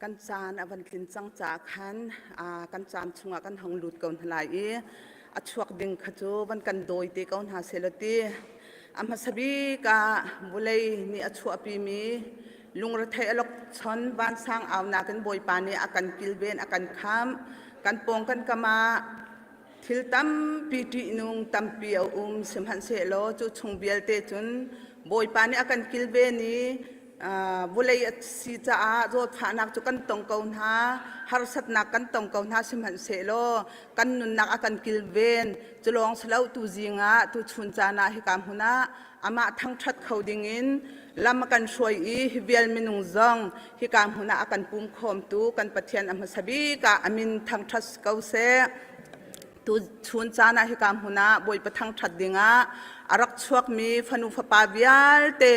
Kan caan a van tlin cang caah khan kan caan chungah kan hong lut ko hna lai i a chuak ding kha cu van kan dawi te ko hna sehlaw ti. A hmasa bik ah vulei nih a chuahpimi lungretheih a lok chon vansang aunak in Bawipa nih a kan kilven a kan khamh. Kan pawng kan kam ah Thil tampi ṭihnung tampi a um, sihmanhsehlaw cu chung vialte cun Bawipa nih a kan kilven i vawlei a si caah zawtfahnak cu kan tong ko hna, harsatnak kan tong ko hna, sihmanhsehlaw kan nunnak a kan kilven. Cu lawng si lo, tuzing ah, tuchun caan ah hika hmun ah amah thangṭhat kho dingin lam a kan hruai i hi vial minung zong hika hmun ah a kan pum khawmtu kan Pathian a hmasa bik ah a min thangṭhat si ko seh. Tu chun caan ah hika hmun ah Bawipa thangṭhat dingah a rak chuakmi fanu fapa vialte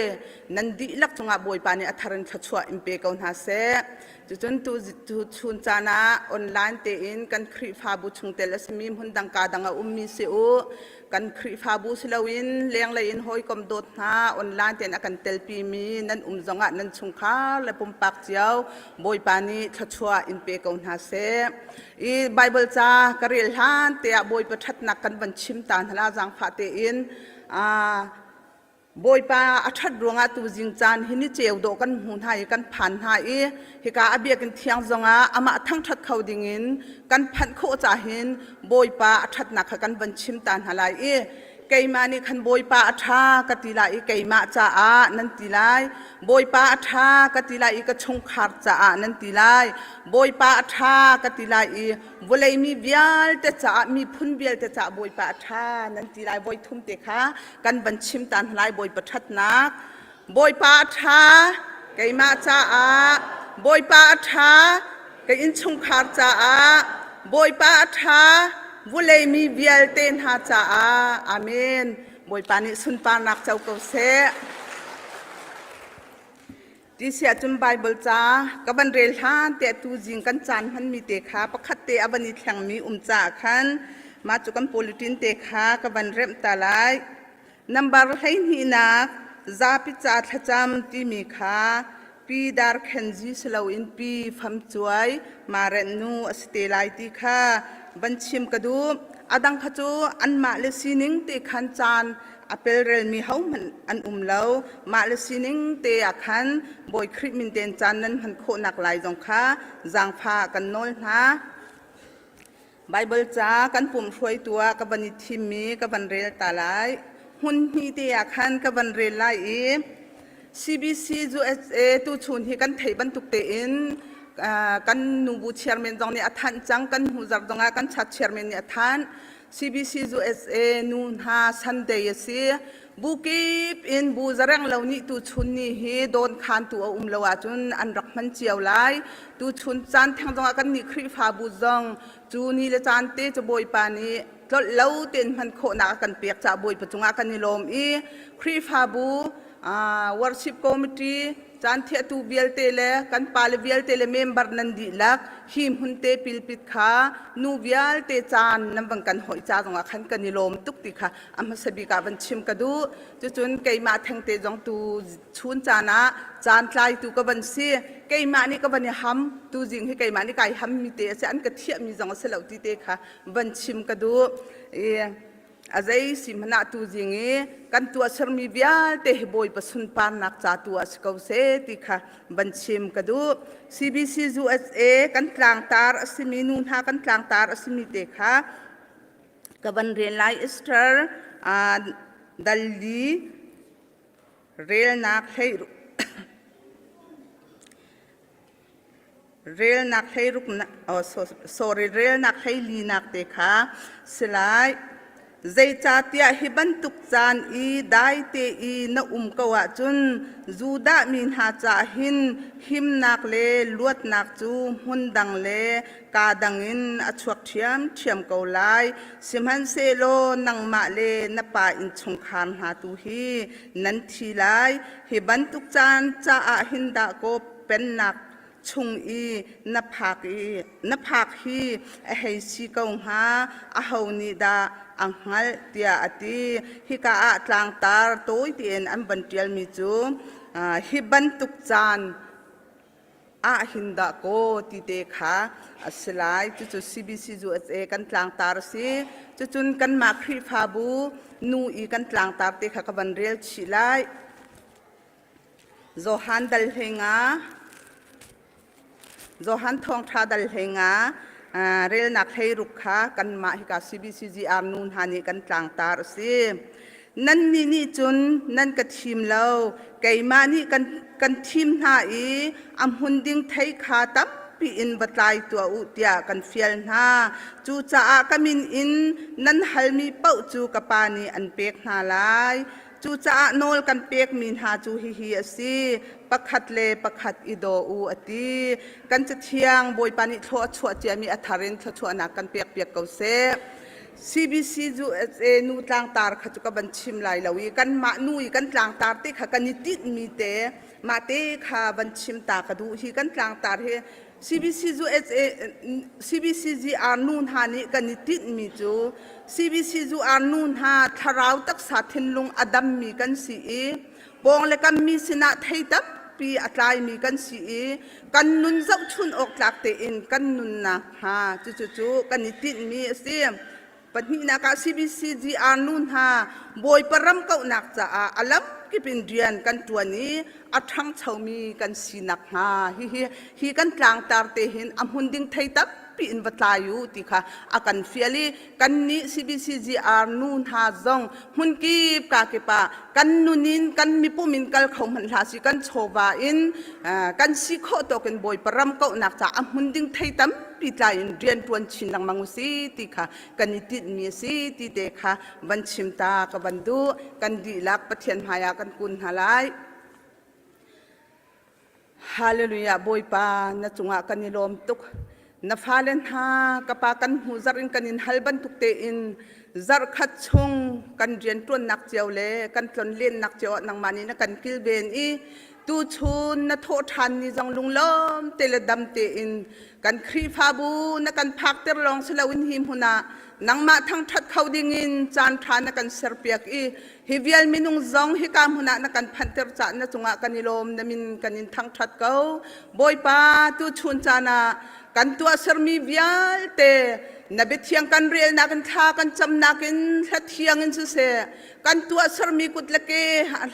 nan dihlak cungah Bawipa nih a thar in thluachuah in pe ko hna seh. Cucun tu, tu chun caan ah online tein kan Khrihfabu chungtel a simi hmun dang ka dang a ummi si u. Kan Khrihfabu si loin lenglei in hawikom dawt hna online tein a kan telpimi nan um zongah nan chungkhar le pumpak cio Bawipa nih thluachuah in pe ko hna seh. I Bible ca ka rel hlan te ah Bawipa ṭhatnak kan van chim ta hna la zaangfah tein Bawipa a ṭhat ruangah tuzing caan hi ni ceu dawh kan hmu hna i kan phan hna i hika a biakinn thiang zongah amah thangṭhat kho dingin kan phanh khawh ca hin Bawipa a ṭhatnak kha kan van chim ta hna lai i keimah nih khan Bawipa a ṭha ka ti lai i keimah caah nan ti lai. Bawipa a ṭha ka ti lai i ka chungkhar caah nan ti lai. Bawipa a ṭha ka ti lai i vawlei mi vialte caah miphun vialte caah Bawipa a ṭha nan ti lai. Voi thum te kha kan van chim ta hna lai Bawipa ṭhatnak. Bawipa a ṭha keimah caah Bawipa a ṭha ka innchungkhar caah Bawipa a ṭha vulei mi vialte hna caah Amen. Bawipa nih sunparnak co ko seh. Ti si ahcun Bible ca ka van rel hlan te tu zing kan caan hmanmi te kha pakhat te a van i thlengmi um caah khan mah cu kan politin te kha ka van remh ta lai. Nambar 12nak zapi ca thlacam timi kha Pi Dar Khen Zi si loin Pi Fam Cuai Marenh nu a si te lai ti kha van chim ka duh. A dang kha cu anmah le sining te khan caan a pelrelmi hohmanh an um lo. Mah le sining te ah khan Bawi Khrih min tein caan nan hman khawhnak lai zong kha zaangfah kan nawl hna. Baibal ca kan pum hruaitu ah ka van i thimmi ka van rel ta lai. Hmun hnih te ah khan ka van rel lai i CBC USA tuchun hi kan theih bantuk tein kan nubu chairman zong nih a thanh cang, kan hnu zarh zong ah kan chat chairman nih a thanh. CBC USA nu hna Sunday a si. Bu kip in bu zareng lo nih tuchun ni hi dawn khantu a um lo ahcun an rak hman cio lai. Tuchun caan theng zongah kan nih Khrihfabu zong cu ni le caan te cu Bawipa nih tlolh lo tein hman khawhnak a kan pek caah Bawipa cungah kan i lawm i Khrihfabu worship committee caan thiahtu vialte le kan pale vialte le member nan dihlak hi hmun te pilpit kha nu vialte caan nan van kan hoih ca zongah khan kan i lawm tuk ti kha a hmasa bik ah van chim ka duh. Cucun keimah thengte zong tu chun caan ah caan tlaitu ka van si. Keimah nih ka van i ham tuzing hi keimah nih kai ham mi te a si an ka thiah mi zong a si lo ti te kha van chim ka duh. I a zei si hmanh ah tuzing i kan tuahsermi vialte hi Bawipa sunparnak ca tu ah si ko seh ti kha van chim ka duh. CBC USA kan tlangtar a simi nu hna kan tlangtar a simi te kha ka van rel lai Esther dalli relnak hlei relnak hleiruk oh, sorry relnak hleilinak te kha si lai Zeicahtiah hi bantuk caan i daite i na um ko ahcun Judah mi hna caah hin himnak le luatnak cu hmun dang le kaa dang in a chuak ṭhiamṭhiam ko lai. Sihmanhsehlaw nangmah le na pa innchungkhar hna tu hi nan thi lai. Hi bantuk caan caah hin dahkaw pennak chung i na phak i na phak hi a hei si ko hnga aho nih dah a hngalh tiah a ti hika ah tlangtar tawi tein an van ṭialmi cu hi bantuk caan. Ah hin dah kaw ti te kha a si lai. Cucu CBC USA kan tlangtar a si. Cucun kanmah Khrihfabu nu i kan tlangtar te kha ka van rel chih lai. Johan dal 15 Johan thawngṭha dal 15 relnak 16 kha kanmah hika CBCGR nu hna nih kan tlangtar a si. Nannih nih cun nan ka thim lo, keimah nih kan thim hna i a hmun ding thei kha tampi in va tlai tuah u tiah kan fial hna. Cucaah ka min in nan halmi paoh cu ka Pa nih an pek hna lai. Cucaah nawl kan pekmi hna cu hihi a si, pakhat le pakhat i daw u a ti. Kan Cathiang Bawipa nih thlua a chuah ciami a thar in thluachuahnak kan pekpiak ko seh. CBC USA nu tlangtar kha cu ka van chim lai lo i kanmah nu i kan tlangtar te kha kan i tinhmi te mah te kha van chim ta ka duh. Hi kan tlangtar hi CBCGR nu hna nih kan i tinhmi cu CBCGR nu hna thlarau taksa thinlung a dammi kan si i pawng le kammi sinah thei tampi a tlaimi kan si i kan nun zohchun awk tlak tein kan nunnak hnga cucu kan i tinhmi a si. Pahnihnak ah CBCGR nu hna Bawipa ram kauhnak caah a lamkip in rian kan ṭuan i a ṭhangchomi kan si nakhnga hihi hi kan tlangtar te hin a hmun ding thei tampi in va tlai u ti kha a kan fial i kannih CBCGR nu hna zong hmunkip kakip ah kan nun in kan mipum in kal kho hmanh hlah si kan chawva in kan si khawh tawk in Bawipa ram kauhnak caah a hmun ding thei tampi tlai in rian ṭuan chin lengmang u si ti kha kan i tinhmi a si ti te kha van chim ta ka van duh. Kan dihlak Pathian hmaiah kan kun hna lai. Hallelujah. Bawipa na cungah kan i lawm tuk. Na fale hna ka pa kan hmu zarh in kan in hal bantuk tein zarh khat chung kan rianṭuannak cio le kan tlonlennak cio ah nangmah nih na kan kilven i Tuchun na thawh ṭhan ni zong lunglawm te le dam tein kan Khrihfabu na kan phakter lawng si loin hi hmun ah nangmah thangṭhat kho dingin caan ṭha na kan serpiak i hi vial minung zong hika hmun ah na kan phanhter caah na cungah kan i lawm na min kan in thangṭhat ko. Bawipa, tuchun caan ah kan tuahsermi vialte na biathiang kan relnak in thla kan camnak in hla thiang in siseh kan tuahsermi kut le ke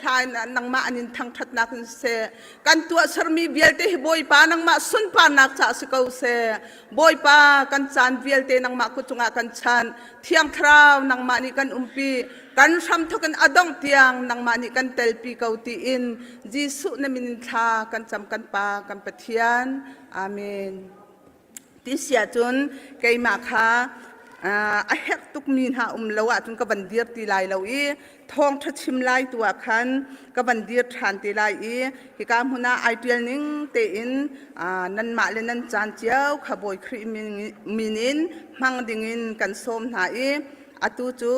hla in nangmah an in thangṭhatnak in siseh kan tuahsermi vialte hi Bawipa nangmah sunparnak caah si ko seh. Bawipa, kan caan vialte nangmah kut cungah kan chan. Thiang Thlarau nangmah nih kan umpi. Kan hramthawk in a dongh tiang nangmah nih kan telpi ko tiin Jesuh na min in thla kan cam kan Pa kan Pathian. Amen. Ti si ahcun keimah kha a herh tukmi hna um lo ahcun ka van dir ti lai lo i thawngṭha chim lai tu ah khan ka van dir ṭhan te lai i hika hmun ah ai ṭial ning tein nanmah le nan caan cio kha Bawi Khrih min in hmang dingin kan sawm hna i atu cu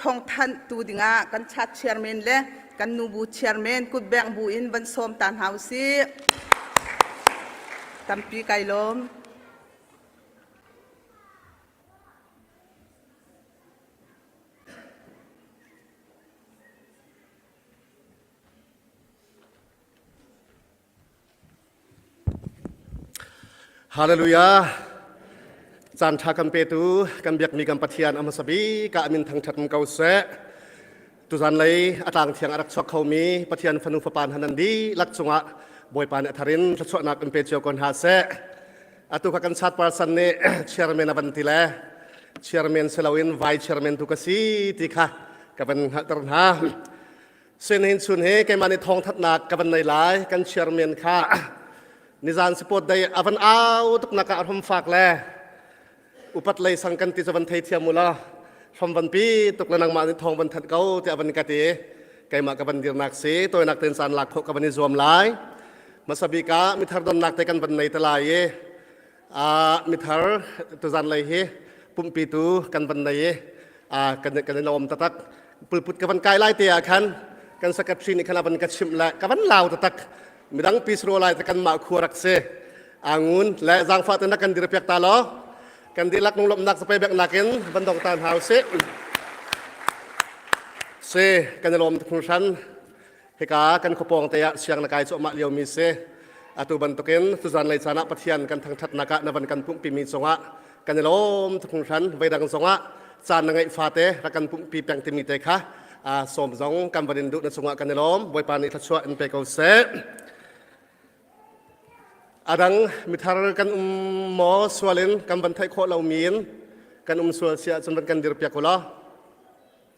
thawngthanhtu dingah kan chat chairman le kan nubu chairman kutbengh bu in van sawm ta hna usih. Tampi kai lawm. Hallelujah. Caan ṭha kan petu kan biakmi kan Pathian a hmasa bik ah min thangṭhat ko seh. Tuzan lei a tlang thiang a rak chuak khomi Pathian fanu fapa hna nan dihlak cungah Bawipa nih a thar in thluachuahnak in pe cio ko hna seh. Atu kha kan chat person nih chairman a van ti le chairman si loin vice chairman tu ka si ti kha ka van hngalhter hna. Sinain chun he keimah nih thawngthatnak ka van nei lai kan chairman kha nizan support dei a van au tuk nak ah hrom fak le upat lei sang kan ti cu van thei thiam u la hrom van pi tuk le nangmah nih thawng van that ko tiah van ka ti keimah ka van dirnak si toinak ten caan lak khawh ka van i zuam lai hmasa bik ah mithar donnak te kan van nei te lai i mithar tuzan lei hi pumhpitu kan van nei i kan kan i lawm taktak. Pulput ka van kai lai te ah khan kan secretary nih khan a van ka chimh le ka van lau taktak. Midang pi sro lai te kan mah khua rak si. Angun le zaangfah te na kan dir piak ta law kan dihlak lunglawmhnak zapei bek nakin van dong ta hna usih. Si kan i lawm tuk hringhran. Hika kan khuapawng te ah siang na kai cuahmah liomi si. Atu bantukin tuzan lei caan ah Pathian kan thangṭhatnak ah na van kan pumhpimi cungah kan i lawm tuk hringhran. Voidang zongah caan na ngeih fate rak kan pumhpi peng timi te kha sawm zong kan van in duh na cungah kan i lawm. Bawipa nih thluachuah in pe ko seh. A dang mithar kan um maw sual in kan van theih khawh lomi in kan um sual si ahcun van kan dirpiak u law.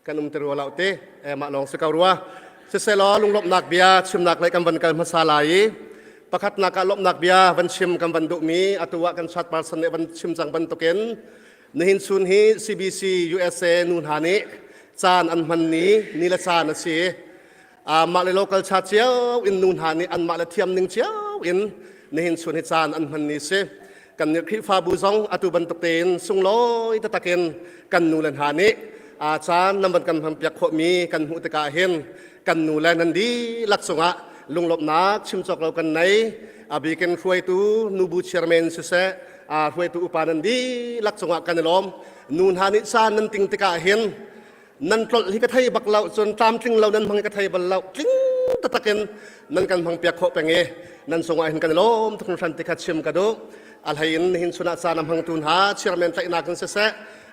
Kan um ti rua lo ti mah lawng si ko rua. Siselaw lunglawmhnak bia chimnak lei kan van kal hmasa lai i pakhatnak ah lawmhnak bia van chim kan van duhmi atu ah kan chat person nih van chim cang bantukin nihin chun hi CBC USA nu hna nih caan an hman ni ni le caan a si. Mah le local cha cio in nu hna nih anmah le thiam ning cio in nihin chun hi caan an hman ni si. Kan nih Khrihfabu zong atu bantuk tein sunglawi taktak in kan nu le hna nih caan nan van kan hmanpiak khawhmi kan hmuh tikah hin kan nu le nan dihlak cungah lunglawmhnak chim cawk lo kan nei. A bikin hruaitu nubu chairman siseh, hruaitu upa nan dihlak cungah kan i lawm. Nu hna nih caan nan ting tikah hin nan tlolh hi ka thei bak lo, cun tlamtling lo nan hmang hi ka thei bal lo. Tling taktak in nan kan hmang piak khawh peng i nan cungah hin kan i lawm tuk hringhran ti kha chim ka duh. A hlei in nihin chun ah caan a hmangtu hna chairman tlaihnak in siseh,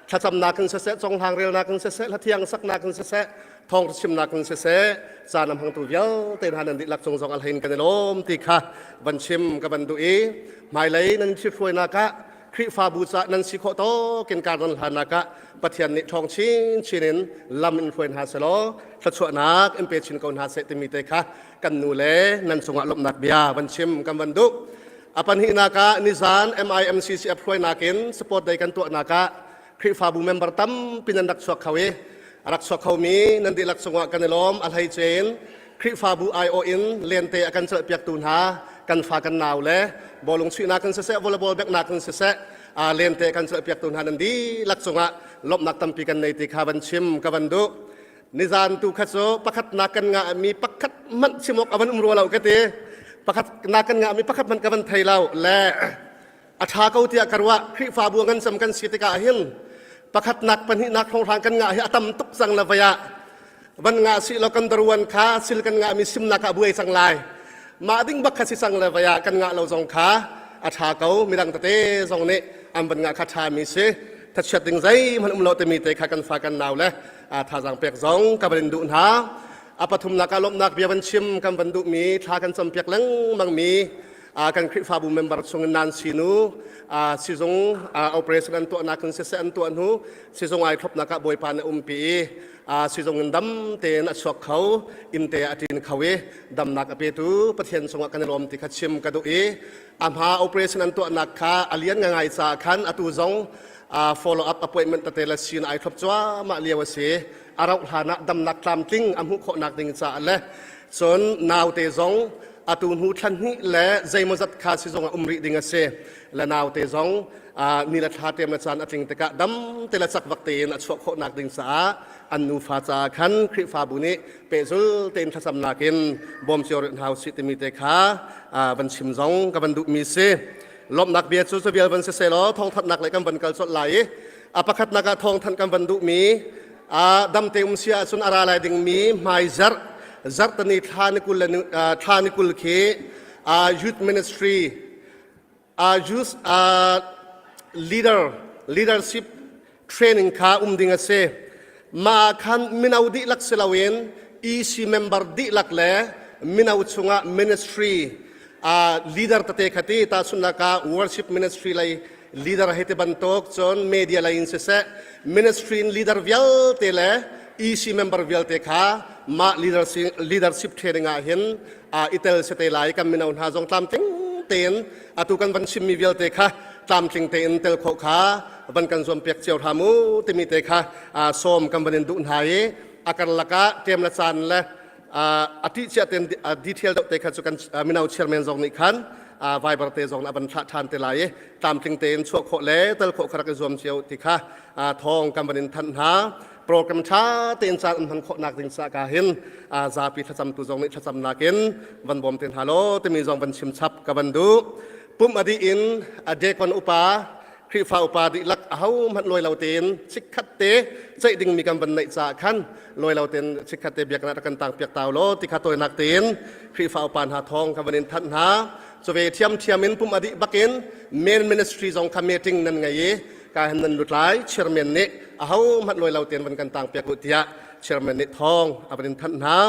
thlacamnak in siseh, conghlang relnak in siseh, hlathiang saknak in siseh, thawngtha chimnak in siseh, caan a hmangtu vialte hna nan dihlak cung zong a hlei in kan i lawm ti kha van chim ka van duh i hmailei nan ṭhithruainak ah Khrihfabu ca nan si khawh tawkin kar nan hlannak ah Pathian nih ṭhawng chinchin in lam in hruai hna selaw thluachuahnak in pe chin ko hna seh timi te kha kan nu le nan cungah lawmhnak bia van chim kan van duh. A pahnihnak ah nizan MIMCC a hruainak in support day kan tuahnak ah Khrihfabu member tampi nan rak chuak kho i a rak chuak khomi nan dihlak cungah kan i lawm. A hleice in Khrihfabu aiawh in lente a kan celhpiaktu hna kan fa kan nau le bawlung chuihnak in siseh, volleyball beknak in siseh, lente a kan celhpiaktu hna nan dihlak cungah lawmhnak tampi kan nei ti kha van chim ka van duh. Nizan tu kha cu pakhatnak kan ngahmi pakhat hmanh chim awk a van um rua lo ka ti. Pakhatnak kan ngahmi pakhat hmanh ka van thei lo le a ṭha ko tiah ka ruah. Khrihfabu ngan cem kan si tikah hin pakhatnak pahnihnak hrawnghrang kan ngah hi a tam tuk cang le vei ah van ngah si lo kan daruan kha sil kan ngahmi simnak ah buai cang lai. Mah ding bak kha si cang le vei ah kan ngah lo zong kha a ṭha ko. Midang tete zong nih an van ngah kha ṭha mi si. Thachiat ding zeihmanh um lo timi te kha kan fa kan nau le thazaang pek zong ka van in duh hna. A pathumnak ah lawmhnak bia van chim kan van duhmi, thla kan campiak lengmang mi kan Khrihfabu member chungin nan sinu sizung operation an tuahnak in siseh, an tuah hnu sizung ai thlopnak ah Bawipa nih umpi i sizung in dam tein a chuak kho, inn te a ṭin kho i damnak a petu Pathian cungah kan i lawm ti kha chim ka duh i a hma operation an tuahnak kha a lian ngai caah khan atu zong follow up appointment tete le sin ai thlop cuahmah lio a si. A rauh hlan ah damnak tlamtling a hmuh khawhnak ding caah le cun naute zong atu hnu thla hnih le zeimawzat kha sizung ah um rih ding a si le naute zong ni le thla tem le caan a tling tikah dam te le cak vak tein a chuah khawhnak ding caah an nufa caah khan Khrihfabu nih pehzul tein thlacamnak in bawm cio rih hna usih timi te kha van chim zong ka van duhmi si. Lawmhnak bia cu cu van si selaw thawngthanhnak le kan van kal colh lai i a pakhatnak ah thawngthanh kan van duhmi, damte um si ahcun a ra lai dingmi hmaizarh zarhtani thla ni 20 le thla ni 20 khi youth ministry youth leader leadership training kha um ding a si. Mah ah khan mino dihlak si loin EC member dihlak le mino chungah ministry leader tete khati tahchunhnak ah worship ministry lei leader hei ti bantuk, cun media lei in siseh, ministry in leader vialte le EC member vialte kha mah leadership training ah hin i tel si te lai. Kan mino hna zong tlamtling tein atu kan van chimmi vialte kha tlamtling tein tel khawh kha van kan zuam piak cio hram u timi te kha sawm kan van in duh hna i a karlak ah ṭem le caan le a ṭih cia ten detail deuh te kha cu kan mino chairman zong nih khan Viber te zong a van thlah ṭhan te lai i tlamtling tein chuah khawh le tel khawh kha rak i zuam cio ti kha thawng kan van in thanh hna. Program ṭha tein caan an hman khawh nak ding ca ka hin zapi thlacamtu zong nih thlacamnak in van bawm te hna law timi zong van chim chap ka van duh. Pumh a dih in a deacon upa, Khrihfa upa dihlak ahohmanh lawi lo tein chikkhat te ceih dingmi kan van neih caah khan lawi lo tein chikkhat te biakinn ah rak kan tang piak tau law ti kha tawinak tein Khrihfa upa hna thawng kan van in thanh hna. Cuve thiamthiam in pum adih bakin main ministry zong kha meeting nan ngei i ka hen nan lutlai chairman nih aho hmanh lawi lo tein van kan tang piak u tiah chairman nih thawng a van in thanh hna.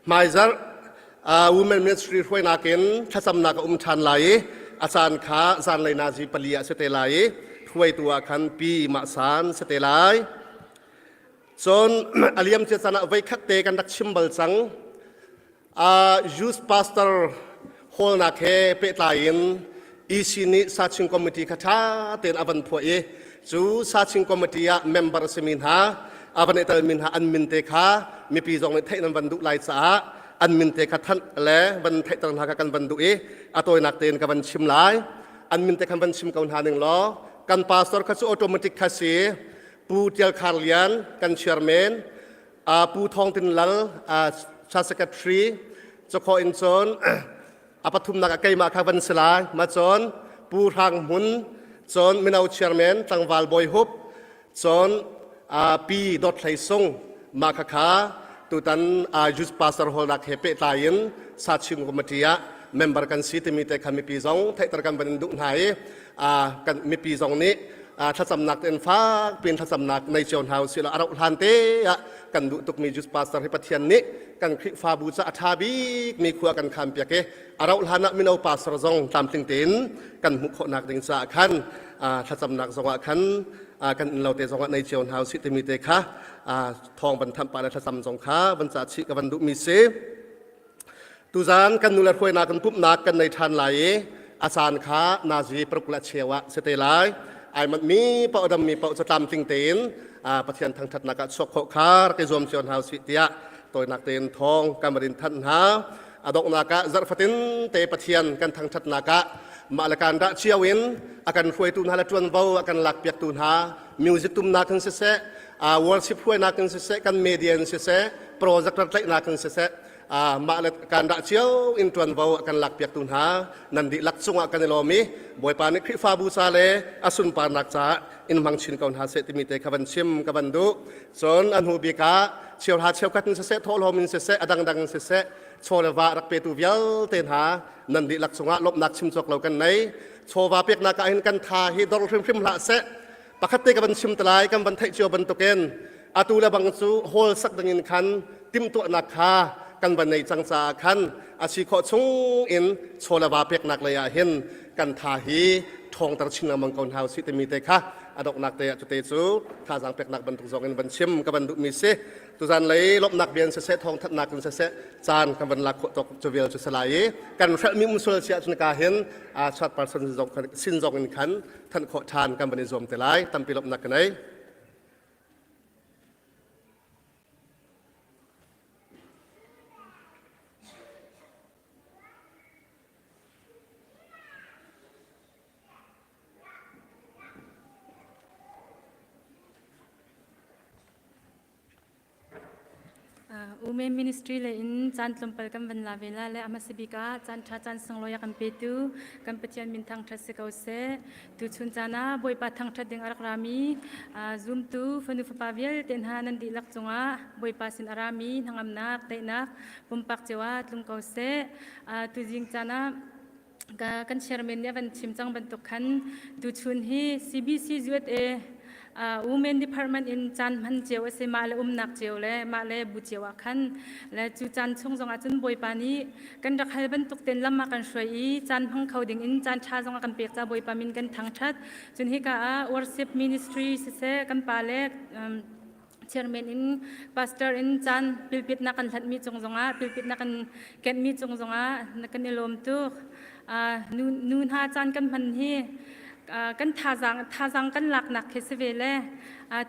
Hmaizarh Women Ministry hruainak in thlacamnak a um ṭhan lai i a caan kha zanlei nazi pali ah si te lai i hruaitu ah khan Pi Mah San si te lai. Cun a liamcia caan ah voikhat te kan rak chim bal cang. Youth Pastor hawlnak he pehtlai in EC nih Sachin Committee kha ṭha tein a van phuah i cu Sachin Committee ah member a simi hna a van i telmi hna an min te kha mipi zong nih theih nan van duh lai caah an min te kha thanh le van theihter hna kha kan van duh i a tawinak tein ka van chim lai. An min te khan van chim ko hna ning law kan pastor kha cu automatic kha si Pu Tial Khar Lian kan chairman Pu Thawng Tin Lal cha secretary cakhaw in cun a pathumnak ah keimah kha van si lai ma cun Pu Hrang Hmun cun mino chairman tlangval Bawi Hup cun Pi Dawt Hlei Sung mah khakha tutan youth pastor hallnak he pehtlai in Sachin committee ah member kan si timi te kha mipi zong theihter kan van in duh hna i kan mipi zong nih thlacamnak tein fak piin thlacamnak nei cio hna usih law a rauh hlan te ah kan duh tukmi Jews pastor hi Pathian nih kan Khrihfabu ca a ṭha bikmi khua kan khan piak i a rauh hlan ah mino pastor zong tlamtling tein kan hmuh khawhnak ding caah khan thlacamnak zong ah khan kan inn lo te zong ah nei cio hna usih timi te kha thawng van thanh pah le thlacam zong kha van ca chih ka van duhmi si. Tuzaan kan nule hruainak kan pumhnak kan nei ṭhan lai i a caan kha nazi paruk le cheu ah si te lai. Ai manhmi paoh dammi paoh cu tlamtling tein Pathian thangṭhatnak ah chuak khawh kha rak i zuam cio hna usih tiah tawinak tein thawng kan van in thanh hna. A donghnak ah zarh fatin te Pathian kan thangṭhatnak ah mah le kan dah cio in a kan hruaitu hna le ṭuanvo a kan lakpiaktu hna music tumnak in siseh worship hruainak in siseh kan media in siseh projector tlaihnak in siseh mah le kan dah cio in ṭuanvo a kan lakpiaktu hna nan dihlak cungah kan i lawm i Bawipa nih Khrihfabu ca le a sunparnak caah in hmang chin ko hna seh timi te kha van chim ka van duh. Cun a hnu bik ah cheuhra cheukhat in siseh thawhlawm in siseh a dangdang in siseh chaw le va rak petu vialte hna nan dihlak cungah lawmhnak chim cawk lo kan nei. Chawva peknak ah hin kan tha hi dor hrimhrim hlah seh. Pakhat te ka van chim te lai kan van theih cio bantukin atu le bang cu hall sak dingin khan timhtuahnak kha kan van nei cang caah khan a si khawh chung in chaw le va peknak lei ah hin kan tha hi ṭhawngter chin lengmang ko hna usih timi te kha a donghnak te ah cute cu thazaang peknak bantuk zong in van chim ka van duhmi si tuzan lei lawmhnak bian siseh thawngthanhnak in siseh caan kan van lak khawh tawk cu vial cu salai i kan hrelhmi um sual si ahcun ka hin chat person sin zong in khan thanh khawh ṭhan kan van i zuam te lai tampi lawmhnak ka nei. Women Ministry le in caan tlawmpal kan van la ve la le a hmasa bik ah caan ṭha caan sunglawi a kan petu kan Pathian min thangṭhat si ko seh. Tuchun caan ah Bawipa thangṭhat ding a rak rami zumtu fanu fapa vialte hna nan dihlak cungah Bawipa sin a rami hnangamnak daihnak pumpak cio ah tlung ko seh. Tuzing caan ah kan chairman nih a van chim cang bantuk khan tuchun hi CBC USA Women Department in caan hman cio a si mah le umnak cio le mah le bu cio ah khan le cu caan chung zong ah cun Bawipa nih kan rak hal bantuk ten lam ah kan hruai i caan hmang kho ding in caan ṭha zong a kan pek ca Bawipa min kan thangṭhat cun hika ah worship ministry siseh kan pa le chairman in pastor in caan pilpitnak kan hlatmi cung zongah pilpitnak kan kenhmi cung zongah kan i lawm tuk nu nu hna caan kan hman hi kan thazaang thazaang kan laknak khi si ve le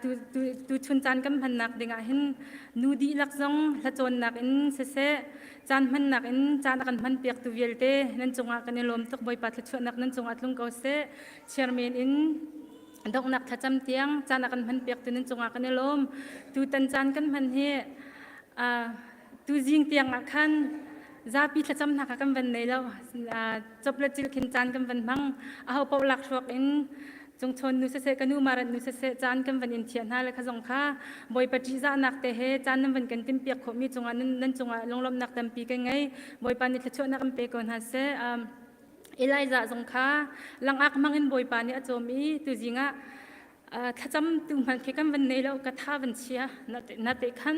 tu tu tu chun caan kan hmannak dingah hin nu dihlak zong hlacawnnak in siseh caan hmannak in caan a kan hman piaktu vialte nan cungah kan i lawm tuk Bawipa thluachuahnak nan cungah tlung ko seh chairman in donghnak thlacam tiang caan a kan hman piak tu nan cungah kan i lawm tutan caan kan hman hi tu zing tiang ah khan zapi thlacam hna kha kan van nei lo chop le cil khin caan kan van hmang aho paoh lak hruak in. Cungchawn nu siseh ka nu Marat nu siseh caan kan van in thiah hna le kha zong kha Bawipa ṭihzahnak te he caan nan van kan timhpiak khawhmi cungah nan cungah lunglawmhnak tampi kan ngei. Bawipa nih thluachuahnak in pe ko hna seh. Elijah zong kha langak hmang in Bawipa nih a cawm i tuzing ah thlacam tu hmanh khi kan van nei lo ka tha van chia na te khan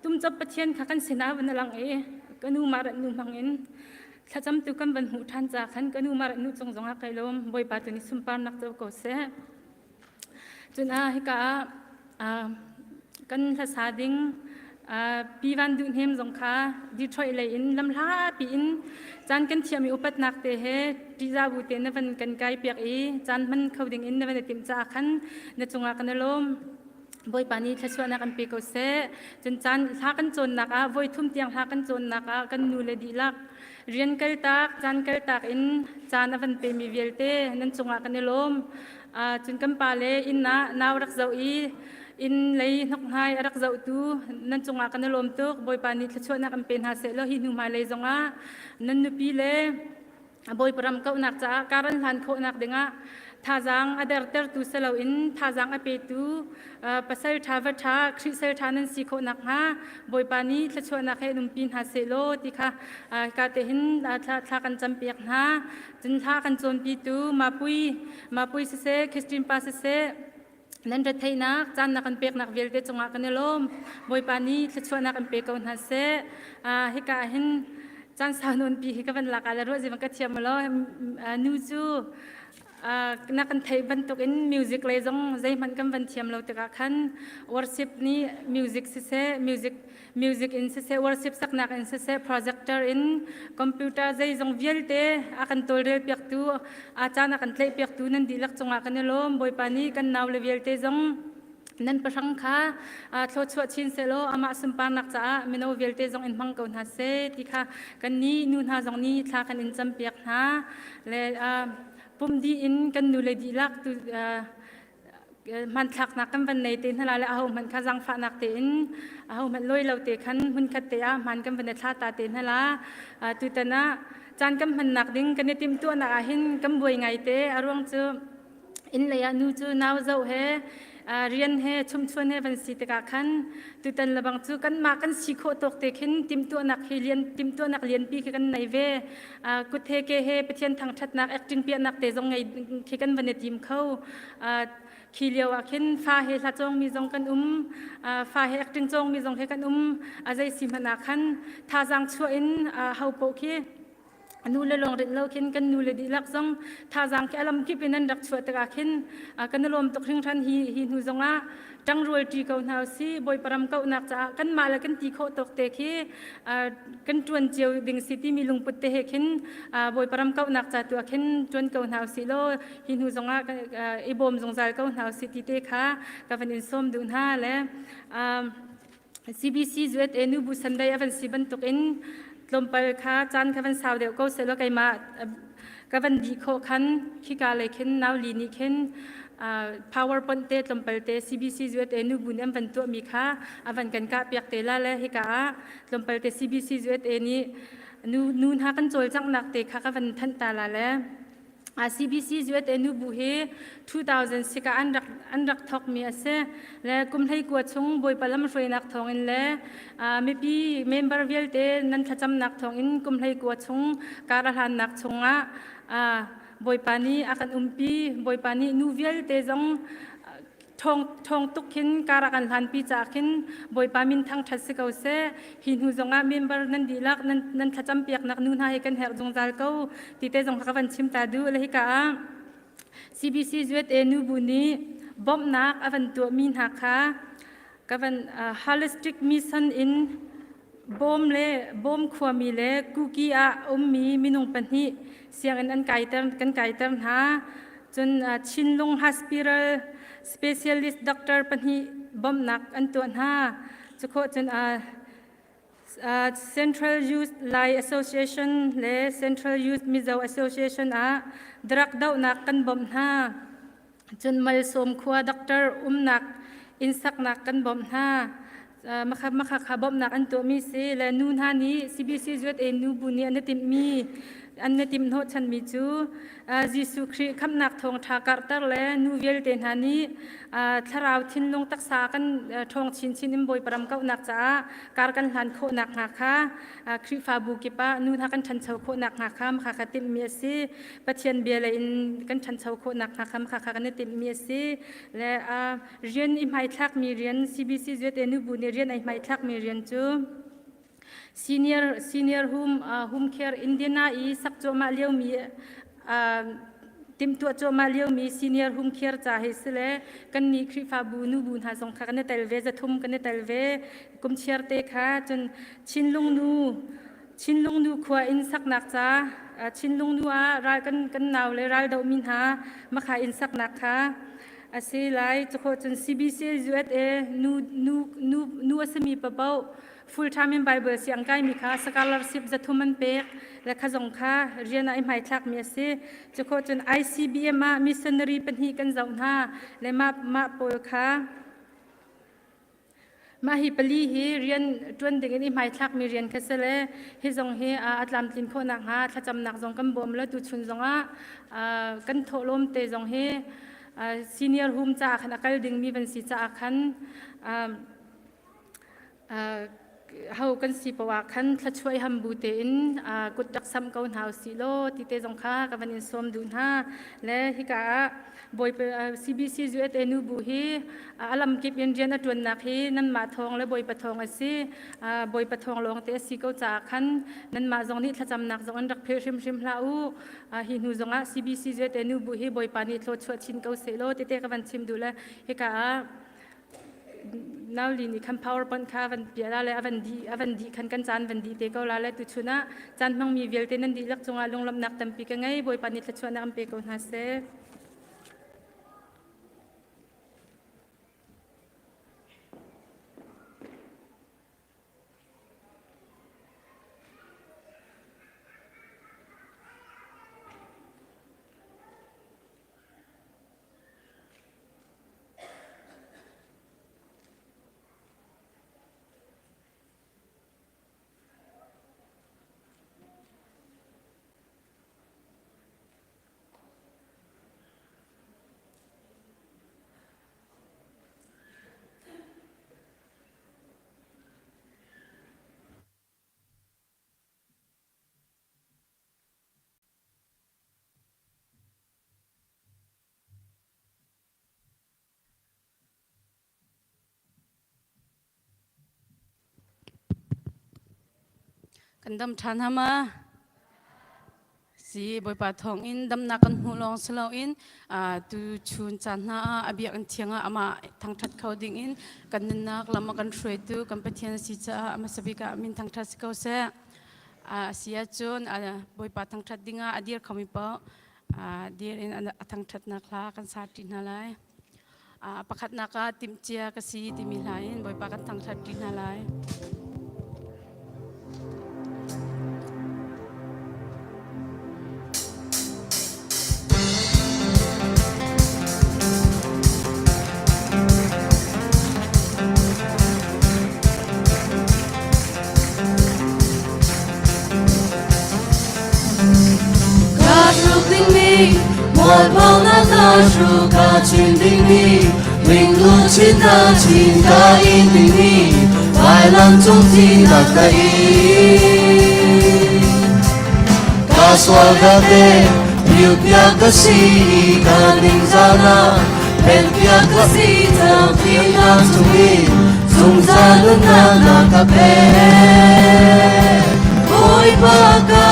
tumcop Pathian kha kan sinah van lang i ka nu marat nu hmang in thlacam tu kan van hmuh ṭhan ca khan ka nu marat nu cung zongah kai lawm. Bawipa tu nih sunparnak co ko seh. Cun hika ah kan hlasa ding Pi Van Duh Hnem zong kha Detroit lei in lamhla piin caan kan thiam i upatnak te he ṭihzah bu te na van kan kai piak i caan hman kho ding in na van i timh caah khan na cungah kan i lawm. Bawipa nih thluachuahnak an pe ko seh. Cun caan hla kan cawnnak ah voi thum tiang hla kan cawnnak ah kan nu le dihlak rian kaltak caan kaltak in caan a van pemi vialte nan cungah kan i lawm. Cun kan pa le inn ah nau rak zoh i inn lei hnokhnai a rak zohtu nan cungah kan i lawm tuk. Bawipa nih thluachuahnak an pe hna seh law hi hnu hmailei zongah nan nupi le Bawipa ram kauhnak caah karan hlan khawhnak dingah thazaang a dertertu si loin thazaang a petu pasal ṭha va ṭha Khrih sal ṭha nan si khawh nakhnga Bawipa nih thluachuahnak he in umpi hna seh law ti kha ka te hin thla kan campiak hna. Cun hla kan cawnpitu Mapui Mapui siseh Christine pa siseh nan retheihnak caan na kan peknak vialte cungah kan i lawm. Bawipa nih thluachuahnak an pe ko hna seh. Hika ah hin caan sau nawn pi hi ka van lak ah le ruah ziang ka thiam law nu cu na kan theih bantuk in music lei zong zeihmanh kan van thiam lo tikah khan worship nih music siseh music music in siseh worship saknak in siseh projector in computer zeizong vialte a kan tawlrel piaktu a caan a kan tlaih piaktu nan dihlak cungah kan i lawm. Bawipa nih kan nau le vialte zong nan pahrang kha thluachuah chin sehlaw amah sunparnak caah mino vialte zong in hmang ko hna seh ti kha kan nih nu hna zong nih thla kan in campiak hna le pum dih in kan nu le dihlak tu hmanthlaknak kan van nei te hna la le aho hmanh kha zaangfahnak tein aho hmanh lawi lo te khan hmunkhat te ah hman kan van i thla ta te hna la. Tutan ah caan kan hmannak ding kan i timhtuahnak ah hin kan buai ngai te. A ruang cu inn lei ah nu cu nau zoh he rian he chumchuan he van si tikah khan tutan lebang cu kanmah kan si khawh tawk te khin timhtuahnak hi lian timhtuahnak lianpi khi kan nei ve. Kut he ke he Pathian thangṭhatnak acting piahnak te zong ngei khi kan van i tim kho. Khi lio ah khin fa he hla cawngmi zong kan um, fa he acting cawngmi zong he kan um. A zei si hmanh ah khan thazaang chuah in ho paoh khi nu le lawng rinh lo khin kan nu le dihlak zong thazaang khi alam kip in an rak chuah tikah khin kan i lawm tuk hringhran. Hi hi hnu zongah ṭangrual ṭi ko hna usih. Bawipa ram kauhnak caah kanmah le kan ti khawh tawk te khi kan ṭuan cio ding si timi lungput te he khin Bawipa ram kauhnak ca tu ah khin ṭuan ko hna usih law hi hnu zongah i bawm zungzal ko hna usih ti te kha ka van in sawm duh hna le CBC USA nubu Sunday a van si bantukin tlawmpal kha caan kha van sau deuh ko sehlaw keimah ka van dih khawh khan khika lei khin nauli nih khin PowerPoint te tlawmpal te CBC USA nubu nih an van tuahmi kha a van kan kah piak te la le hika ah tlawmpal te CBC USA nih nu nu hna kan cawlcanghnak te kha ka van thanh ta la le. CBC USA nubu hi 2006 ah an rak thawkmi a si le kum 19 chung Bawipa lamhruainak thawngin le mipi member vialte nan thlacamnak thawngin kum 19 chung kar a hlannak chungah Bawipa nih a kan umpi. Bawipa nih nu vialte zong ṭhawng tuk khin kar a kan hlanpi caah khin Bawipa min thangṭhat si ko seh. Hi hnu zongah member nan dihlak nan thlacampiaknak nu hna hi kan herh zungzal ko ti te zong kha ka van chim ta duh le hika ah CBC USA nubu nih bawmhnak a van tuahmi hna kha ka van holistic mission in Bawm le Bawm khuami le Kuki ah ummi minung pahnih sianginn an kaiter kan kaiter hna. Cun Chinlung Hospital specialist doctor pahnih bawmhnak an tuah hna. Cukhawh cun Central Youth Lai Association le Central Youth Mizo Association ah drug dohnak kan bawmh hna. Cun Malsawm khua doctor umnak inn saknak kan bawmh hna. Makha kha bawmhnak an tuahmi si le nu hna nih CBC USA nu bu nih an i timhmi. An na tim hnawhchanmi cu Jesuh Khrih khamhnak thawngṭha karhter le nu vialte hna nih thlarau thinlung taksa kan ṭhawng chinchin in Bawipa ram kauhnak caah kar kan hlan khawh nakhnga kha Khrihfabu kip ah nu hna kan ṭhancho khawh nakhnga kha makha kha timhmi a si. Pathian bia lei in kan ṭhancho khawh nakhnga kha makha kha kan i timhmi a si. Le rian i hmaithlakmi rian CBC Zuate Nubu nih rian ai hmaithlakmi rian cu Senior home care Indiana i sak cuahmah liomi timhtuah cuahmah liomi senior home care ca hi si le kannih Khrihfabu nubu hna zong kha kan i tel ve, 300 kan i tel ve. Kum chiar te kha cun Chinlung nu khua inn saknak ca Chinlung nu ah ral kan nau le ral dohmi hna makha inn saknak kha a si lai. Cukhawh cun CBC USA nu a simi papoh full time in Bible siang kaimi kha scholarship 300 an pek le kha zong kha rian ah i hmaithlakmi a si. Cukhawh cun ICBM ah missionary pahnih kan zoh hna le mah pawl kha mah hi pali hi rian ṭuan ding in i hmaithlakmi rian kha si le hi zong hi a tlamtlin khawh nakhnga thlacamnak zong kan bawm le tuchun zong ah kan thawhlawm te zong hi senior home caah khan a kal dingmi van si caah khan ho kan si poah ah khan thluachuah i ham bu tein kut rak samh ko hna usih law ti te zong kha ka van in sawm duh hna. Le hika ah Bawipa CBC USA nubu hi a lamkip in rian a ṭuannak hi nanmah thawng le Bawipa thawng a si. Bawipa thawng lawng te a si ko caah khan nanmah zong nih thlacamnak zong in rak philh hrimhrim hlah u. Hi hnu zongah CBC USA nubu hi Bawipa nih thluachuah chin ko seh law tete ka van chim duh le hika ah Nauli nih khan PowerPoint kha van piah la le a van dih khan kan caan van dih te ko la le tuchun ah caan hmangmi vialte nan dihlak cungah lunglawmhnak tampi ka ngei. Bawipa nih thluachuahnak an pe ko hna seh. Kan dam ṭhan hama si Bawipa thawngin damnak kan hmuh lawng si loin tu chun caan hna ah a biakinn thiang ah amah thangṭhat kho dingin kan nunnak lam a kan hruaitu kan Pathian a si caah a hmasa bik ah a min thangṭhat si ko seh. A si ahcun Bawipa thangṭhat dingah a dir khomi paoh dir in a thangṭhatnak hla kan sa ṭi hna lai. Pakhatnak ah timhcia ka si timi hla in Bawipa kan thangṭhat ṭi hna lai. Mualphonak ka hru ka chin dingmi Minglu chin na chin ka in dingmi Vailam cung thinak ka in Ka sual vialte piupiak ka si ka ningzana Phenpiak ka si cang thinak chungin zungzal nunnak na ka pek. Bawipa ka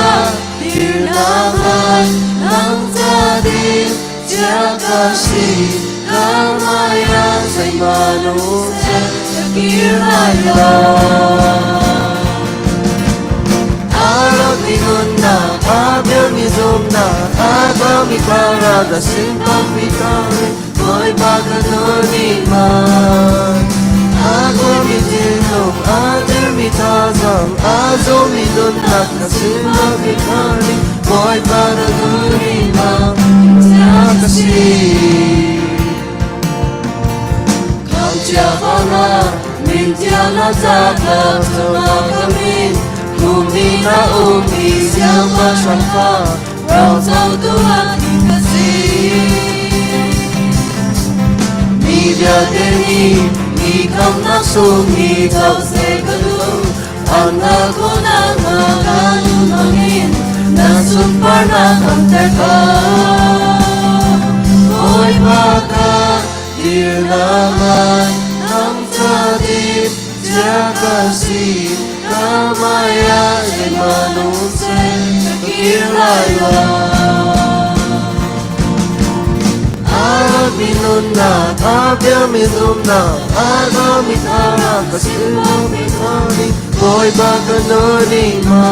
dirnak lai nang ca ding chia ka si ka hmai ah zeihmanh um seh ka kir lai lo. Arami nunnak, a biami zumnak, a dami thlarau, a sinpakmi thawngin Bawipa ka nawl man. A gormi thinlung, a dermi thazaang, a zawmi nunnak, na sinpakmi thawngin Bawipa na nawl man. Ka si. Khangchia hana, min tia na cha ka chama ka min, kumi. Na ummi siangpahrang fa rocotu ah thim ka si. Mi vialte nih mi khamnak sung hi co seh ka duh. An hal khawhnak hnga ka nun hmangin na sunparnak langhter ko. Bawipa ka dirnak lai nang ca din cia ka si ka hmaiah zeihmanh um seh ka kir lai lo. Mi nunnak a biami zumnak a dami thara ka silmi thani Bawipa ka nuni ma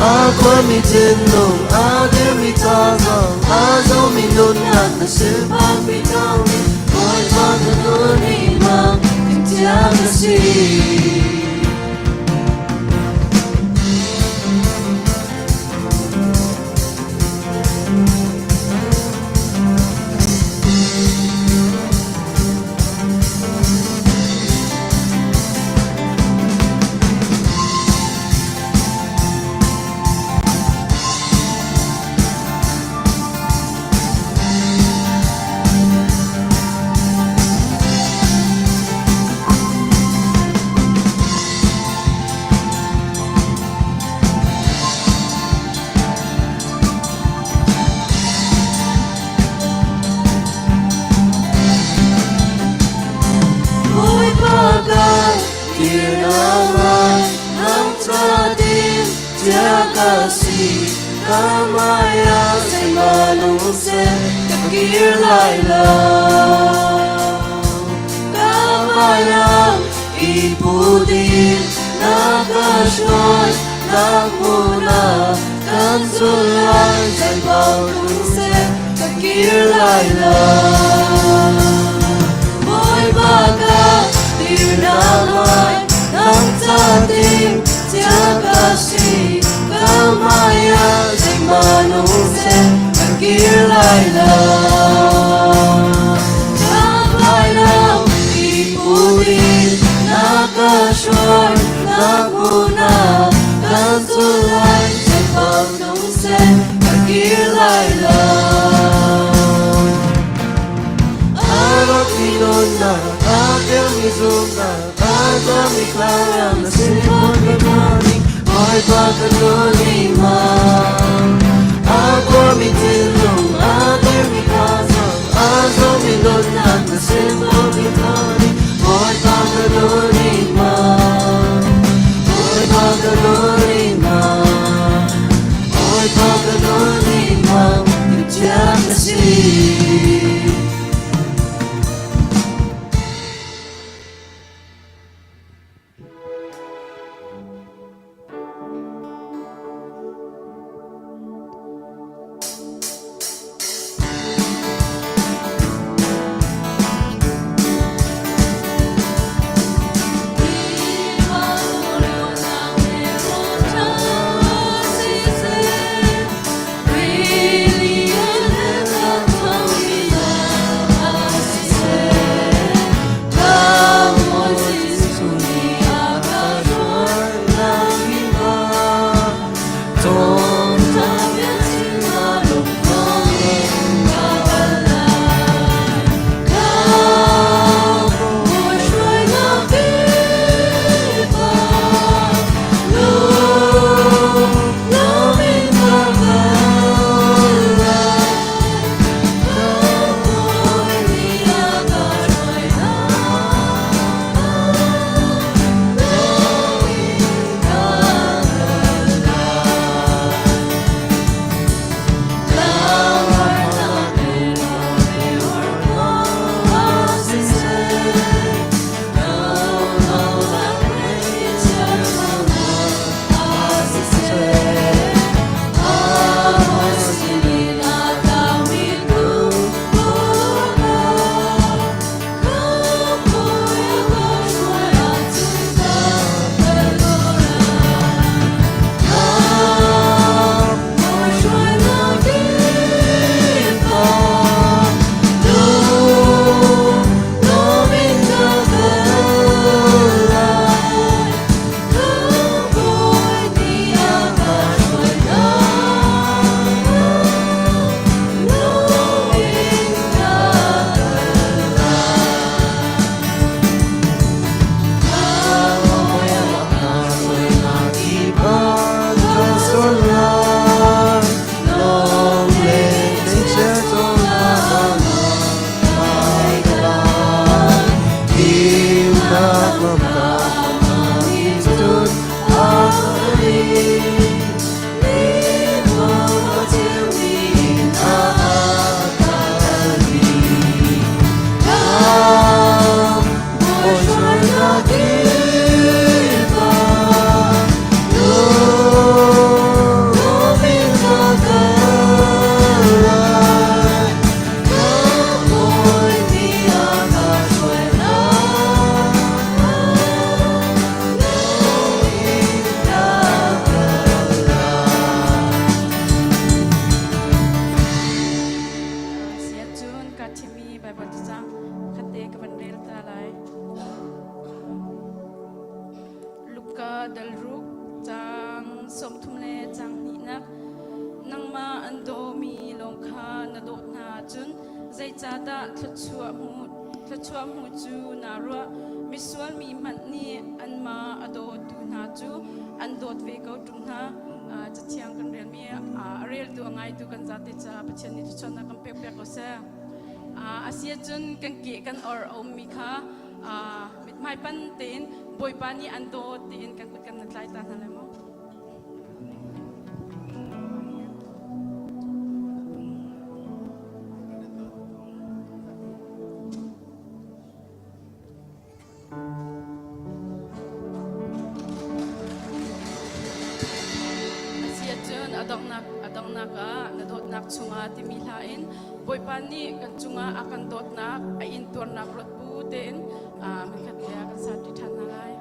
a kuami thinlung a dirmi thazaang a zomi nunnak na silpakpi thawngin Bawipa ka nuni ma timhcia ka si. Bawipa ka dirnak lai nang ca din cia ka si ka hmaiah zeihmanh um seh ka kir lai lo. Ka hmaiah i pu ding na ka hruai nak hmun ah kan zul lai zeipau tlung seh ka kir lai lo. Bawipa ka dirnak lai nang ca ding cia ka si ka hmaiah zeihmanh um seh ka kir lai lo. Ka hmai lo i pu ding na ka hruai nak hmun ah kan zul lai zeipau tlung seh ka kir lai lo. A rawkmi nunnak a kelmi zumnak a tuahmi thlaram na sin ka tuahmi Bawipa ka nuni ma a kuami thinlung a dirmi thazaang a zomi nunnak na sin ka tuahmi Bawipa ka nuni ma Bawipa ka nuni ma Bawipa ka nuni ma timhcia ka si. Cang hnihnak. Nangmah an dawmi lawng kha na dawt hna ahcun zeicahdah thluachuah hmu thluachuah hmu cu naa ruah? Misual mi hmanh nih anmah a dawtu hna cu an dawt ve ko ṭung hna. Cathiang kan relmi a reltu a ngaitu kan zate caah Pathian nih thluachuahnak kan pek piak ko seh. A si ahcun kan ke kan or a ummi kha mithmai pan tein Bawipa nih an dawt tiin kan kut kan na tlai ta hna lai maw? Asiahcun a donghnak a donghnak ah na dawtnak chungah timi hla in Bawipa nih kan cungah a kan dawtnak a intuarnak ruat bu tein hmunkhat te ah kan sarṭi ṭhan hna lai.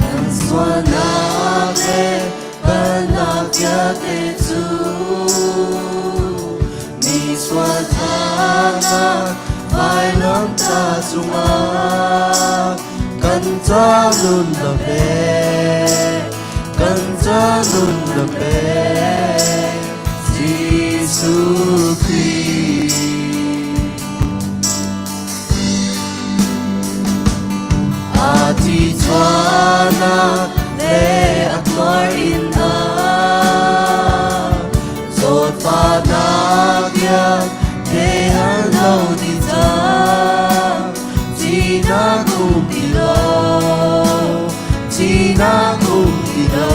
Kan sualnak le palhnak vialte cu mi sual thanak vailamtah cungah kan ca nun na pek, kan ca nun na pek, Jesuh Khrih. A thi chuahnak le a tuar in a zawtfahnak vialte an lo dih cang. Thihnak um ti lo, thihnak um ti lo,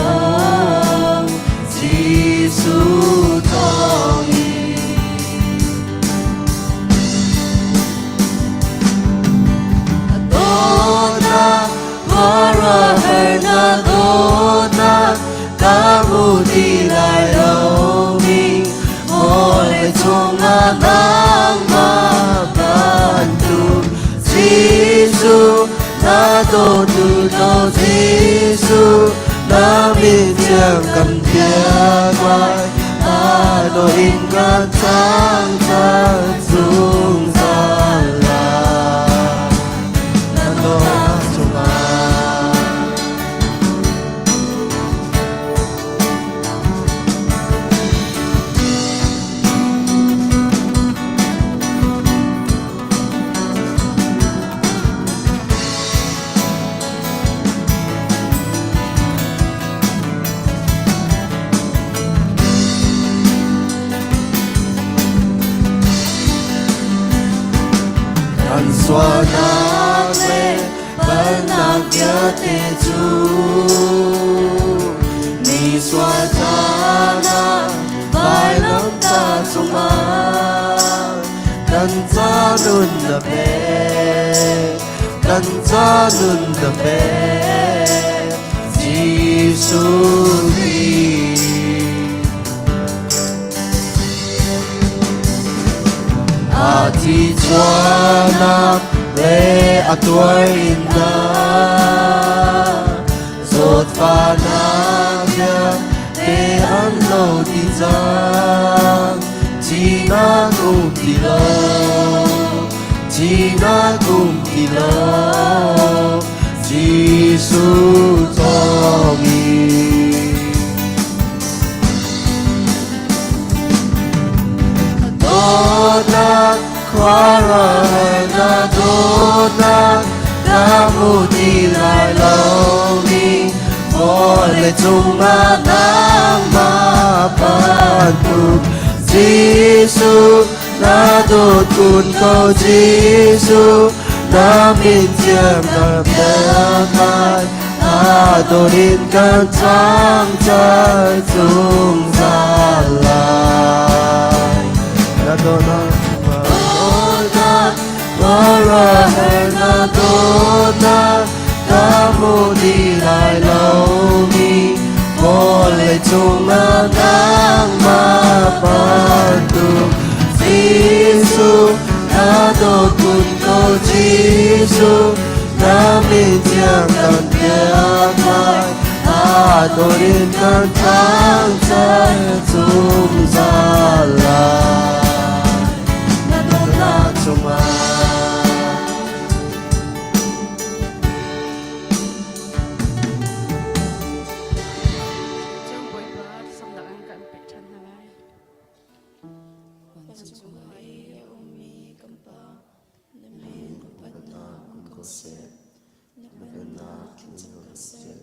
Jesuh thawngin. Dawtnak, khuaruahharnak dawtnak, ka hmu ti lai lomi, vawlei cungah nangmah bantuk Jesuh, na dawtu do Jesuh, na min thiang kan biak lai, na dawt in kan thangṭhat zungzal lai. Na dawtnak cungah. Kan sualnak le palhnak vialte cu mi sual caah vailamtah cungah kan ca nun na pek, kan ca nun na pek, Jesuh Khrih. A thi chuahnak le a tuarinnak zawtfahnak vialte an lo dih cang. Thihnak um ti lo, thihnak um ti lo, Jesuh thawngin. Dawtnak khuaruahharnak dawtnak na hmu ti lai lomi vawlei cungah nangmah bantuk Jesuh na dawt kun ko Jesuh na min thiang ka biak lai na dawt in kan thangṭhat zungzal lai. Na dawtnak dawtnak khuaruahharnak dawtnak ka hmu ti lai lomi vawlei. Cungah nangmah bantuk Jesuh na dawt kun ko Jesuh na min thiang kan biak lai a dawt in kan thangṭhat zungzal lai na dawtnak cungah. Cung Bawipa samnak in kan pek ṭhan hna lai. Vancung i a ummi kan Pa, na min upatnak um ko seh. Na pennak tling cang ko seh.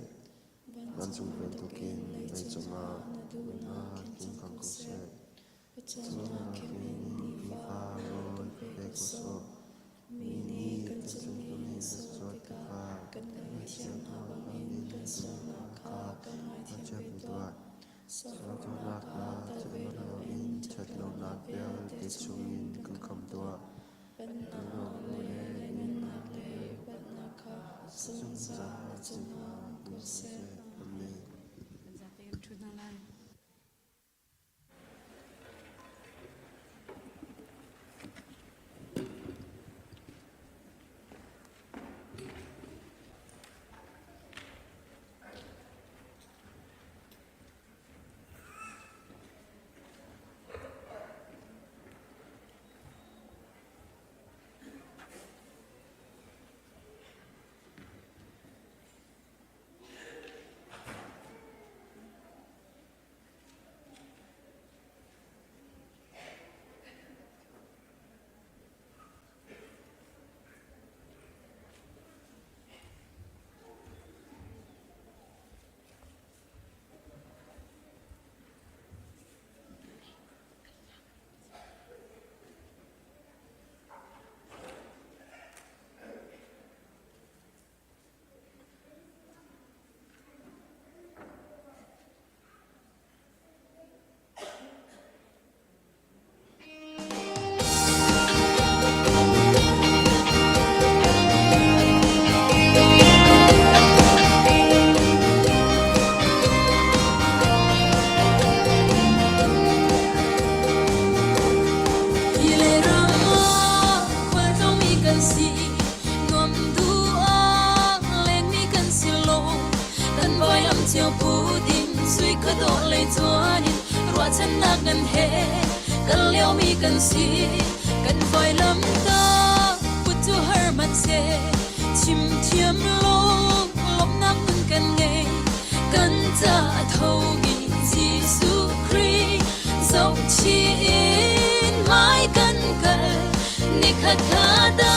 Vancung bantukin leicung ah na duhnak tling ko seh. Cawmnak in nifa rawl ka pe ko sawh. Mi nih kan cung i an sual tikah kan ngaihthiam hna bangin kan sualnak kha kan ngaithiam ve tuah. Sualnak ah tel loin ṭhatlonak vialte chungin kan khamh tuah. Pennak le nunnak le upatnak kha zungzal na cungah um ko seh. Amen. Kan zate kan ṭhu hna lai. Hi le ram ah khualtlawngmi kan si, nuam duh ah lengmi kan si lo. Kan vailam cio put in sui kha dawh lei chuan in ruahchannak ngan he kan liomi kan si. Kan vailam ta put cu har hmanhseh chim thiam lo lawmhnak nun kan ngei. Kan ca a thomi Jesuh Khrih zohchih in hmai kan kal. Nikhat kha ta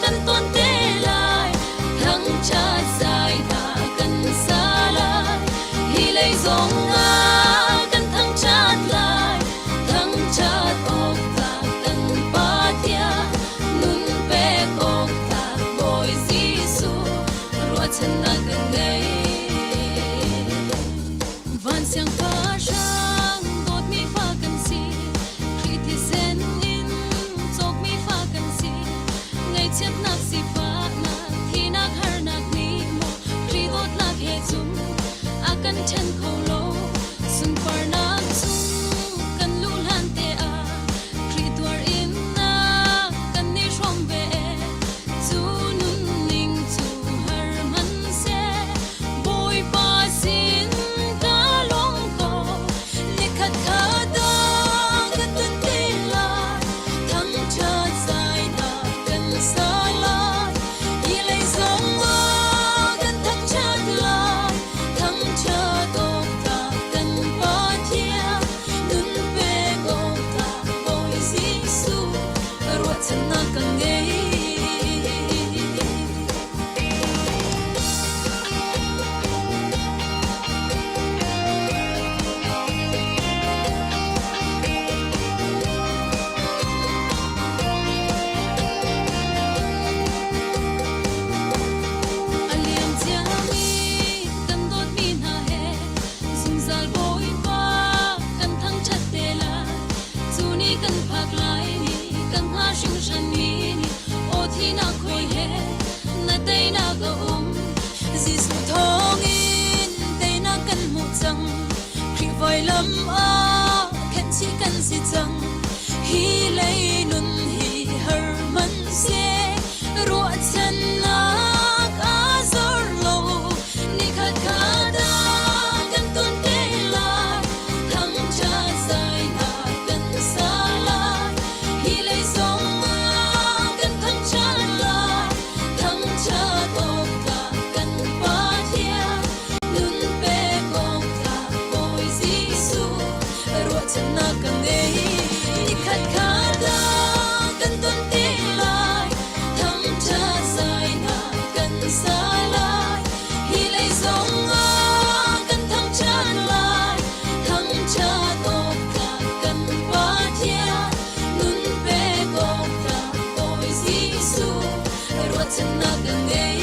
kan ton te lai, thangṭhat zai hna kan sa lai. Hi lei zong ah kan thangṭhat lai, thangṭhat awk tlak kan Pathian, nun pek awk tlak Bawi Jesuh. si cang. Hi lei nun hi har hmanhseh ruahchannak a zor lo. Nikhat khat ah kan ton te lai, thangṭhat zainak kan sa lai. Hi lei zong ah kan thangṭhat lai, thangṭhat awk tlak kan Pathian. Nun pek awk tlak Bawi Jesuh, ruahchannak ka ngei. Nikhat khat ah kan ton te lai, thangṭhat zainak kan sa lai. Hi lei zong ah kan thangṭhat lai, thangṭhat awk tlak kan Pathian. Nun pek awk tlak Bawi Jesuh, ruahchannak ka ngei.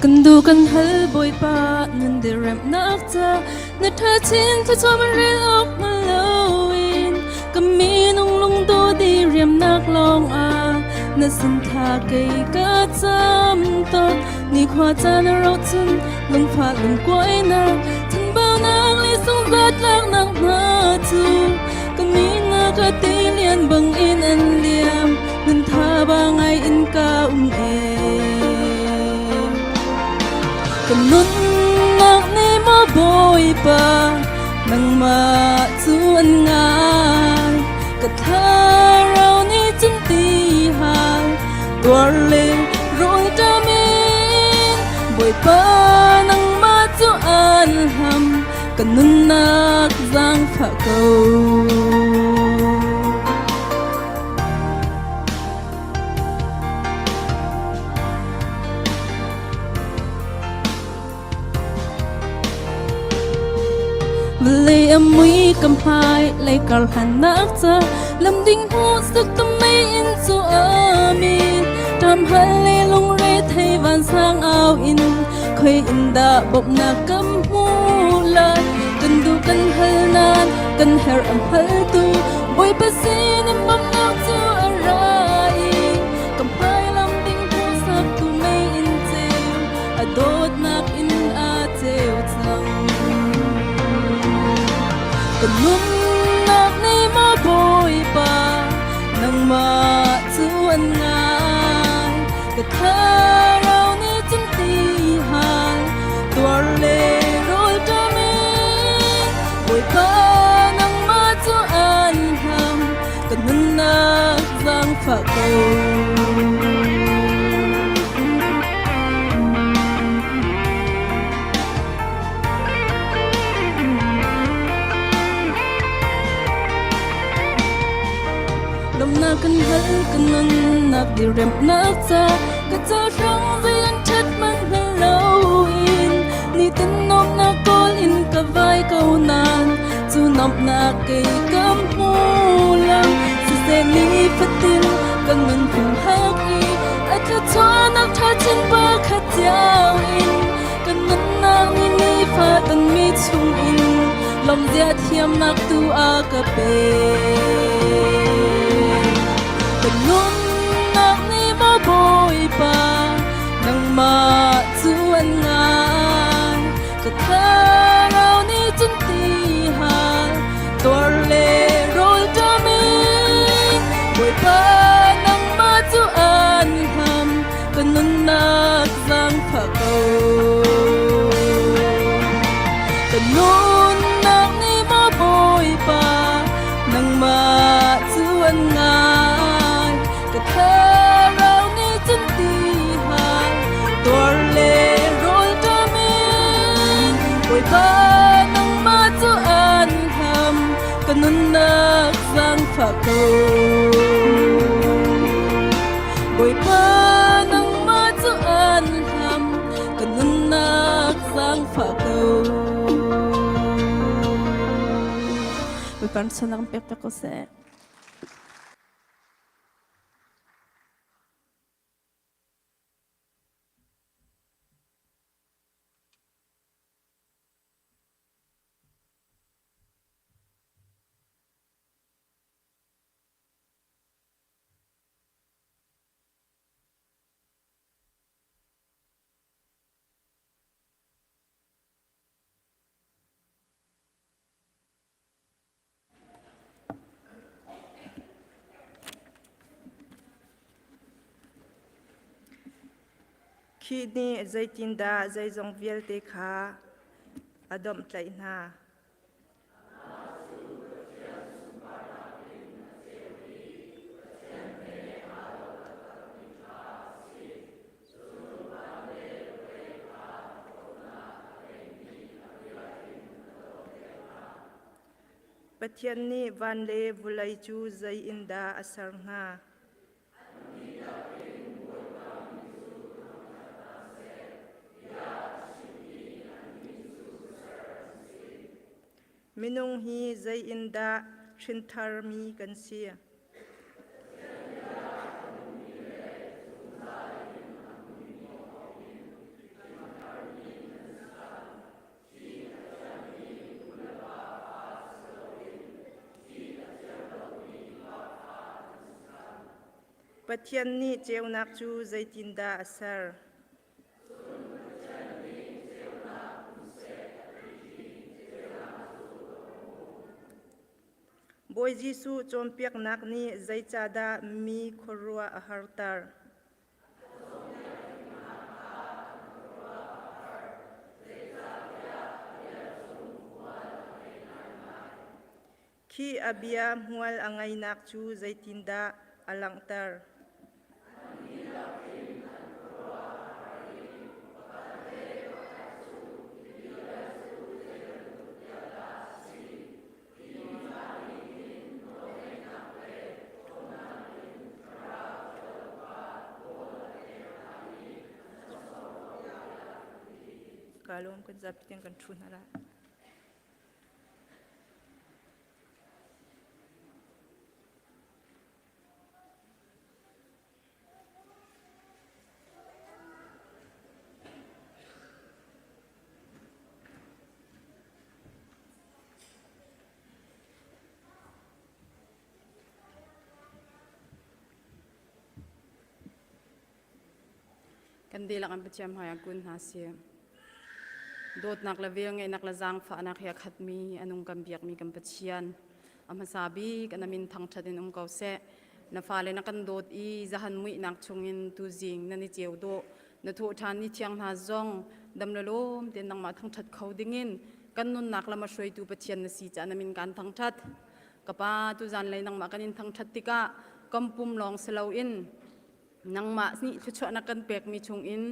Kan du kan hal Bawipa nun diremnak ca na tha chin thluachuah man rel awk hngal loin ka minung lungdaw di riamnak lawng ah na sin tha kei ka cam tawn nikhua caan a rauh cun lungfah lungkuainak thinbaunak le sungzatlaknak hna cu ka minak a ti lian bang in an liam nun tha ba ngai in ka um e ka nunnak nih maw Bawipa nangmah cu an ngai ka thlarau nih cun ti hal tuar le rawl ṭam in Bawipa nangmah cu an hlam ka nunnak zaangfah ko. Vawlei a mui ka hmai lei kar hlannak ca lam ding hmuhsak ka mei in cu amin ṭam hal le lungre thei vansang au in khoi in dah bawmhnak kan hmu lai kan duh kan hal nan kan herh a hngaltu Bawipa sin in bawmhnak cu a ra i ka hmai lam ding hmuhsak tu mei in ceu a dawtnak in a ceu cang. Ka nunnak nih maw Bawipa nangmah cu an ngai ka thlarau nih cun ti hal tuar le rawl ṭam in Bawipa nangmah cu an hlam ka nunnak zaangfah ko. Lawmnak kan hal kan nunnak diremnak ca ka cohlang zei an ṭhat man hngal loin nitin nuamhnak kawl in ka vai ko nain cu nuamhnak kei ka hmu lo siseh ni fatin kan nun humhak i a thluachuahnak ṭha chin pakhat cio in kan nunnak nih nifa tonmi chungin lawmzia thiamnak tu a ka pek. Ka nunnak nih maw Bawipa nangmah cu an ngai ka thlarau nih cun ti hal tuar le rawl ṭam in Bawipa nangmah cu an hlam ka nunnak. zaangfah ko. Ka nunnak nih maw Bawipa, nangmah cu an ngai. Ka thlarau nih cun ti hal, tuar le rawl ṭam in Bawipa nangmah cu an ham, ka nunnak zaangfah ko. Bawipa nangmah cu an hlam, ka nunnak zaangfah ko. Bawipa ran pek pek ko seh. Khi nih zeitindah zeizong vialte kha a domhtlaih hna? Pathian nih van le vawlei cu zei in dah a ser hna? Minung hi zei in dah hrintharmi kan si? Pathian nih ceunak cu zeitindah a ser? Bawi Jesuh cawnpiaknak nih zeicahdah mi khuaruah a harter? Khi a bia hmual a ngeinak cu zeitindah a langhter? Ka lawm kan zapi tiang kan ṭhu hna lai. Kan dihlak an Pathian hmaiah kun hna sih. Dawtnak le velngeihnak le zaangfahnak he a khatmi a nung kan biakmi kan Pathian a hmasa bik na min thangṭhat in um ko seh. Na fale na kan dawt i zahan muihnak chungin tuzing nan i ceu dawh na thawh ṭhan ni thiang hna zong dam le lawm tein nangmah thangṭhat kho dingin kan nunnak lam a hruaitu Pathian na si caah na min kaan thangṭhat. Ka Pa, tuzan lei nangmah kan in thangṭhat tikah kan pum lawng si loin nangmah nih thluachuahnak kan pekmi chungin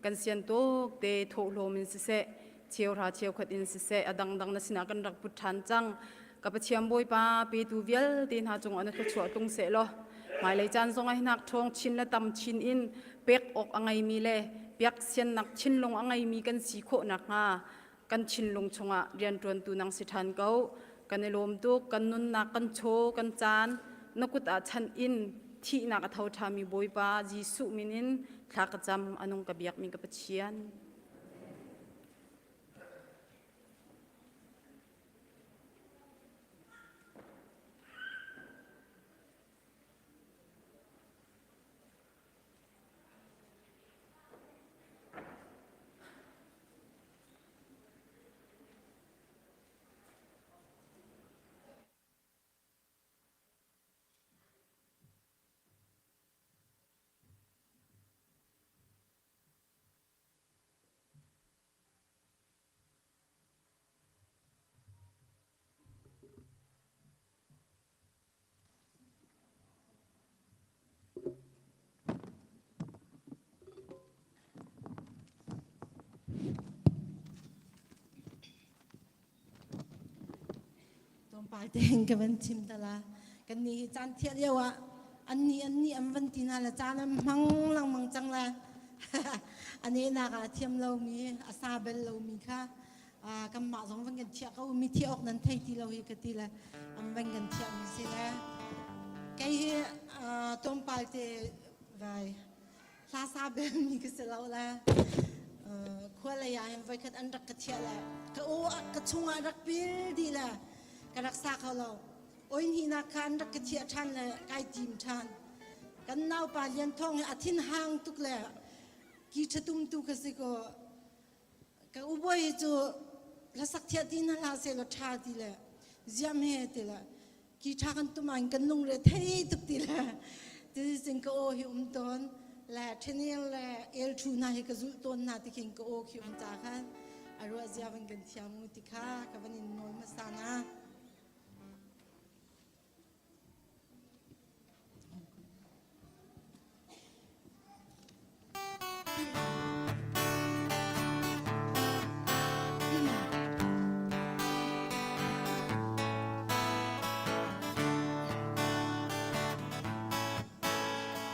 kan sian tuk te thawhlawm in siseh cheuhra cheukhat in siseh a dangdang na sinah kan rak put ṭhan cang ka Pathian Bawipa petu vialte hna cungah na thluachuah tlung seh law hmailei caan zongah hinak ṭhawng chin le tam chin in pek awk a ngeimi le piak siannak thinlung a ngeimi kan si khawh nakhnga kan thinlung chungah rianṭuantu nang si ṭhan ko. Kan i lawm tuk, kan nunnak, kan chaw, kan caan na kut ah chanh in thihnak a tho ṭhami Bawipa Jesuh min in thla ka cam, a nung ka biakmi ka Pathian. Tlawmpal tein ka van chim ta la. Kan nih hi caan thiah lio ah an nih an nih an van ti hna le caan an hmang lengmang cang le a nehnak ah a thiam lomi a sa bel lomi kha kanmah zong van kan thiah ko mi thiah awk nan thei ti lo hi ka ti le an van kan thiah mi si le kei hi tlawmpal te vai hla sa bel mi ka si lo le khua lei ah hin voikhat an rak ka thiah le ka aw ka chungah rak pil dih le ka rak sa kho lo oi hnihnak kha an rak ka thiah ṭhan le kai tim ṭhan kan naupa Lian Thawng hi a thin hang tuk le ki ṭhatum tu ka si ko Ka ubawi hi cu hlasak thiah ti hna hlah seh law ṭha ti le ziam he ti le ki ṭha kan tum ah kan lungre thei tuk ti le ti ka aw hi um tawn le ṭhenel le el ṭhu hna hi ka zulh tawn hna ti khin ka aw khi um ca khan a ruah zia van kan thiam u ti kha ka van in nawl hmasa na.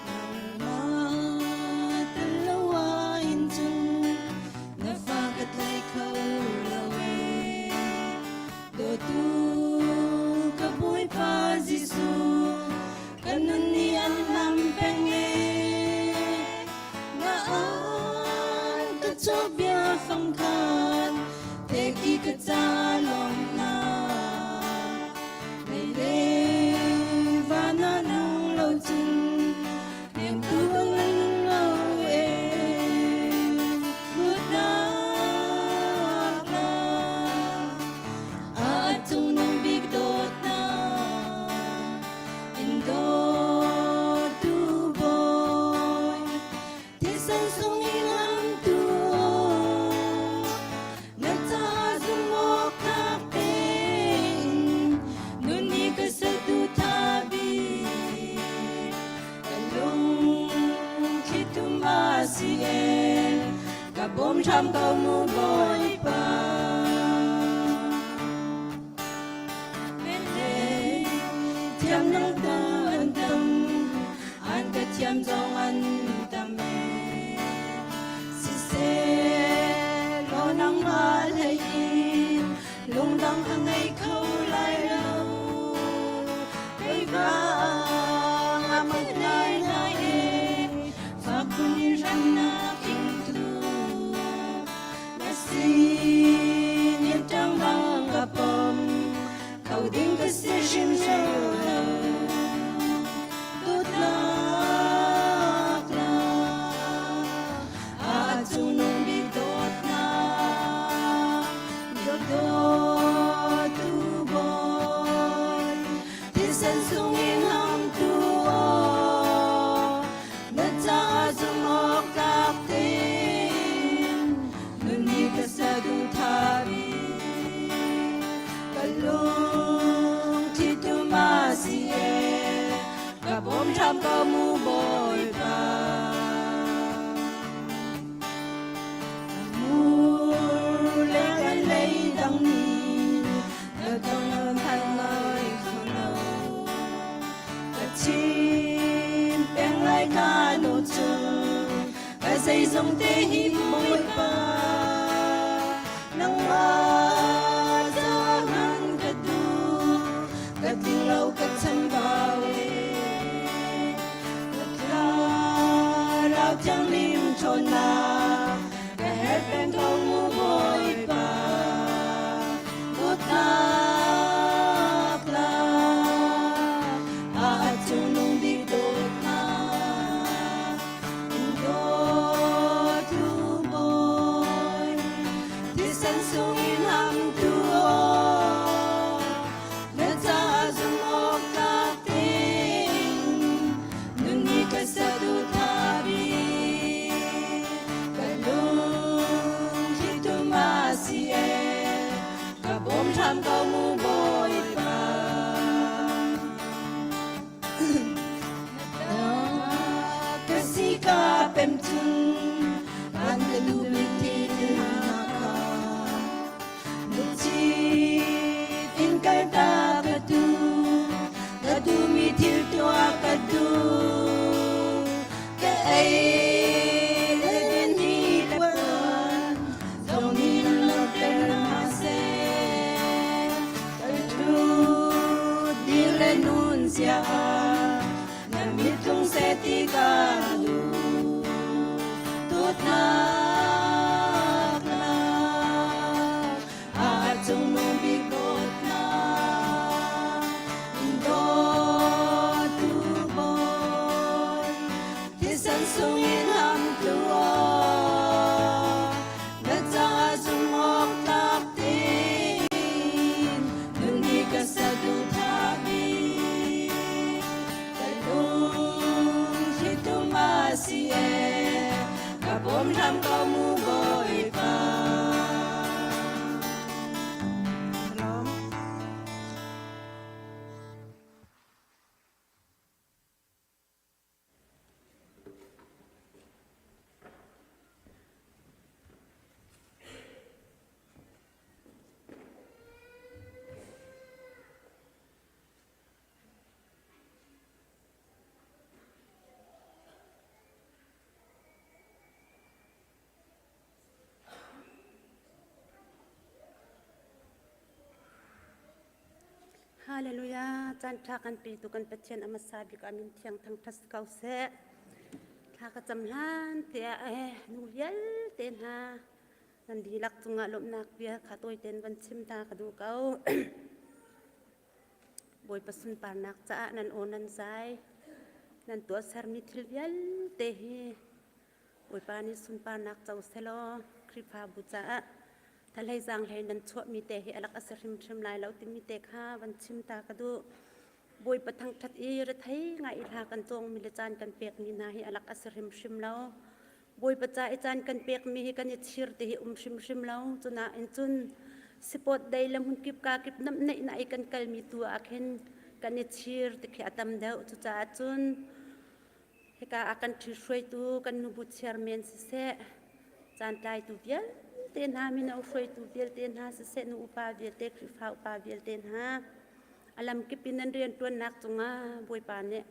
Nangmah tel lo ah in cun na fa ka tlai kho lo ee. Dawtu ka Bawipa Jesuh, ka nun nih an hlam peng ee. Na an ka cawbia fangkhan, te ki ka ca lawmnak. Mei le van ah nung lo cun, hnemtu bang nung lo ee. Dawtnak na a cungnung bik dawtnak in dawtu Bawi thisen sung i lamtu na ca zumh tlak tein nun ni ka saduhthah bik ka lungthli tum a si e ka bawm hram ko mu Bawipa. Thiam nang tu an tam, an ka thiam zong an tam e. Siseh law nangmah hlei in lungdang ka ngei kho lai lo. Kei vang a mat lai lai e, fak phun in hrannak ing tu. Na sin in ṭang bang ka pom, kho ding ka si hrimhrim lo. Dawtnak la, a cungnung bik dawtnak, dawtu Bawi, thisen sung in hamtu aw, na caah zumh awk tlak tein nun hi ka saduhthah bik. Ka lungthli tum a si e, ka bawm hram ko mu Bawipa. Mur le kan lei dang nih na dong than lai kho lo. Ka chim peng lai ka nu cung ka zeizong te hi Bawipa nangmah cahan ka duh ka tling lo ka chambau e ka thlarau thianghlim ṭhawnnak ka herh peng ko mu Bawipa dawtnak la a cungnung bik dawtnak in dawtu Bawi thisen sung in Dawtnak lang a cungnung bik dawtnak in dawtu Bawi thisen sungin hamtu na caah zumhawk tlak tein nun hi ka saduhthah bik ka lungthli tum a si e ka bawm hram ko mu Bawipa. Hallelujah. Caan ṭha kan petu kan Pathian a hmasa bik ah min thiang thangṭhat si ko seh. Thla ka cam hlan tiah eh nu vialte hna nan dihlak cungah lawmhnak bia kha tawi tein van chim ta ka duh ko. Bawipa sunparnak caah nan aw nan zai. Nan tuahsermi thil vialte hi Bawipa nih sunparnak co selaw Khrihfabu caah thalei zaanghlei nan chuahmi te hi alak a si hrimhrim lai lo timi te kha van chim ta ka duh. Bawipa thangṭhat i rethei ngai i hla kan cawngmi le caan kan pekmi hna hi alak a si hrimhrim lo. Bawipa ca i caan kan pekmi hi kan i chir ti hi um hrimhrim lo. Cunain cun sipawt dei le hmunkip kakip namneih na i kan kalmi tu ah khin kan i chir ti khi a tam deuh. Cucaah cun hika ah kan ṭhihruaitu kan nubu chairman siseh, caantlaitu vialte hna, mino hruaitu vialte hna siseh, nu upa vialte, Khrihfa upa vialte hna, a lamkip in nan rianṭuannak cungah Bawipa nih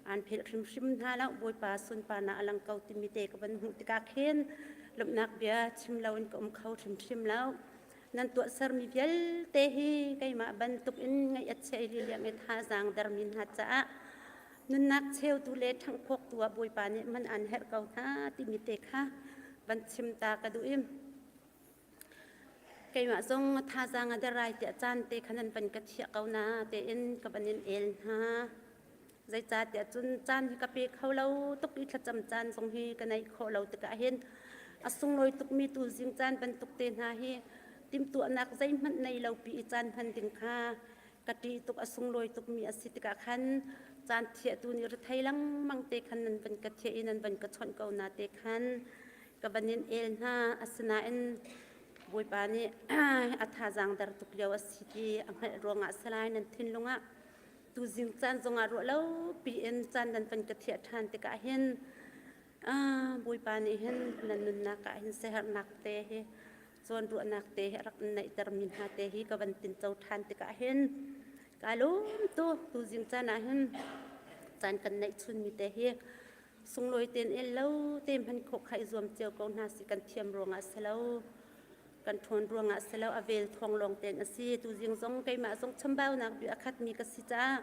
aan philh hrimhrim hna lo. Bawipa sunparnak a lang ko timi te ka van hmuh tikah khin lawmhnak bia chim loin ka um kho hrimhrim lo. Nan tuahsermi vialte hi keimah bantuk in ngaih a chia i liliang i thazaang dermi hna caah nunnak cheutu le ṭhanghphawktu ah Bawipa nih man aan herh ko hna timi te kha van chim ta ka duh i keimah zong thazaang a der ai tiah caan te kha nan van ka thiah ko na tein ka van in el hna. Zeicahtiah cun caan hi ka pe kho lo tuk i thlacam caan zong hi ka neih khawh lo tikah hin a sunglawi tukmi tuzing caan bantuk te hna hi timhtuahnak zeihmanh nei lo pi i caan hman ding kha ka ṭih tuk a sunglawi tukmi a si tikah khan caan thiahtu nih rethei lengmang te khan nan van ka thiah i nan van ka chawnh ko na te khan ka van in el hna. Asinain Bawipa nih a thazaang der tuk lio a si ti a hngalh ruangah salai nan thinlung ah tuzing caan zongah ruah lo piin caan nan van ka thiah ṭhan tikah hin Bawipa nih hin nan nunnak ah hin siaherhnak te hi cawn ruahnak te hi a rak in neihtermi hna te hi ka van tinco ṭhan tikah hin kaa lawm tuk. Tuzing caan ah hin caan kan neih chunmi te hi sunglawi tein el lo te hman khawh kha i zuam cio ko hna si kan thiam ruangah si lo kan ṭhawn ruangah si lo a vel thawng lawng tein a si. Tuzing zong keimah zong chambaunak bia a khatmi ka si caah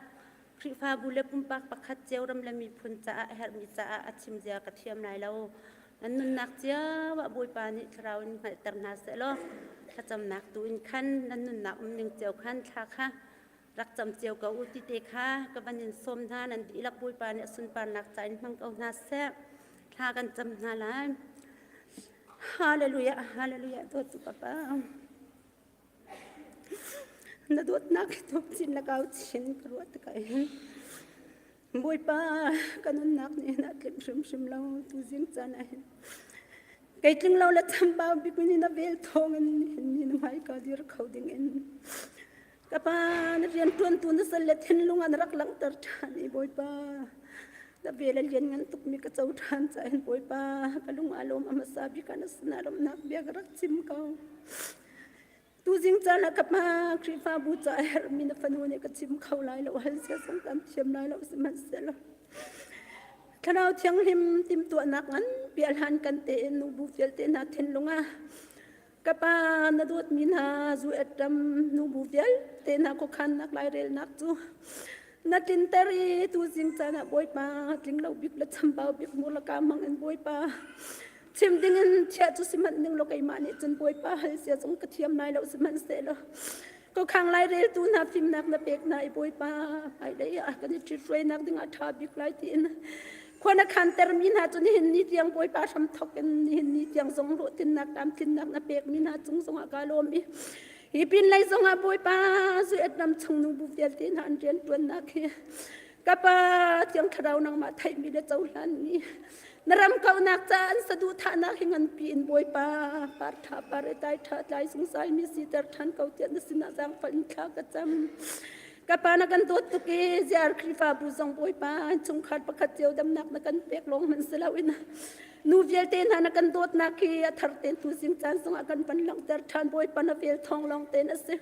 Khrihfabu le pumpak pakhat cio ram le miphun caah a herhmi caah a chim zia ka thiam lai lo. Nan nunnak cio ah Bawipa nih thlarau in hngalhter hna seh law thlacamnak tu in khan nan nunnak umning cio khan thla kha rak cam cio ko u ti te kha ka van in sawm hna. Nan dihlak Bawipa nih a sunparnak ca in hmang ko hna seh. Thla kan cam hna lai. Hallelujah, hallelujah, dawtu Papa. Na dawtnak hi thuk chin le kau chin ka ruah tikah hin Bawipa ka nunnak nih hin a tling hrimhrim lo tuzing caan ah hin kei tling lo le chambau bik in na vel thawng in nihin ni na hmai ka dir kho ding in ka pa na rian ṭuantu na sal le thinlung ah na rak langhter ṭhan i Bawipa na vel a lian ngan tukmi ka co ṭhan caah hin Bawipa ka lung aa lawm a hmasa bik ah na sinah lawmhnak bia ka rak chim ko. Tuzing caan ah ka pa Khrihfabu ca a herhmi na fanu nih ka chim kho lai lo, hal sia zong kan thiam lai lo, sihmanhsehlaw Thlarau Thianghlim timhtuahnak nganpi a hlan kan tein nubu vialte hna thinlung ah ka pa na dawtmi hna zu ettam nubu vialte hna khuakhannak lairelnak cu na tlinter i tuzing caan ah Bawipa tling lo bik le chambau bik mur le ka hmang in Bawipa. Chim ding in thiah cu sihmanh ning law keimah nih cun Bawipa hal sia zong ka thiam lai lo sihmanhsehlaw Kokhang lai reltu hna fimnak na pek hna i Bawipa hmailei ah kan i ṭhithruainak dingah ṭha bik lai tiin khua na khantermi hna cu nihin ni tiang Bawipa hram thawk in nihin ni tiang zong hlawhtlinnak tlamtlinnak na pekmi hna cung zongah kaa lawm i hi pinlei zongah Bawipa Zuet ram chung nubu vialte hna an rianṭuannak hi ka pa Thiang Thlarau nangmah theihmi le cohlanmi na ram kauhnak caah an saduhthahnak hi nganpi in Bawipa par ṭha par e tai ṭha tlai zungzal mi siter ṭhan ko tiah na sinah zaangfah in thla ka cam. Ka pa na kan dawt tuk i ziar Khrihfabu zong Bawipa chungkhar pakhat cio damnak na kan pek lawng hmanh si loin nu vialte hna na kan dawtnak hi a thar ten tu zing caan zongah kan van langhter ṭhan Bawipa na vel thawng lawng ten a si.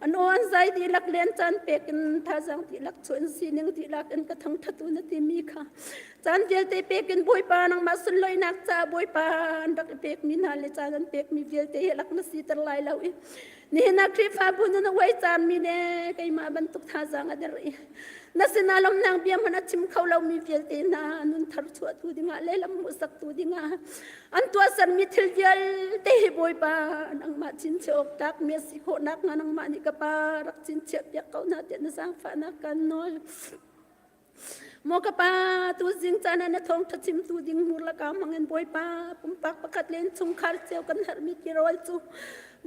An aw an zai dihlak len caan pek in thazaang dihlak chuah in sining dihlak in ka thangṭhat u na timi kha Caan vialte pek in Bawipa nangmah sunlawinak caah Bawipa an rak i pekmi hna le caan an pekmi vialte hi lak na siter lai lo i nihin ah Khrihfabu nun a uai caanmi le keimah bantuk thazaang a der i na sinah lawmnak bia hmanh a chim kho lomi vialte hna nun thar chuahtu dingah le lam hmuhsaktu dingah an tuahsermi thil vialte hi Bawipa nangmah chinchiah awk tlakmi a si khawh nakhnga nangmah nih ka pa rak chinchiah piak ko hna tiah na zaangfahnak kan nawl. Maw ka pa, tuzing caan ah na thawngṭha chimtu ding hmur laka hmangin Bawipa pumpak pakhat le innchungkhar cio kan herhmi tirawl cu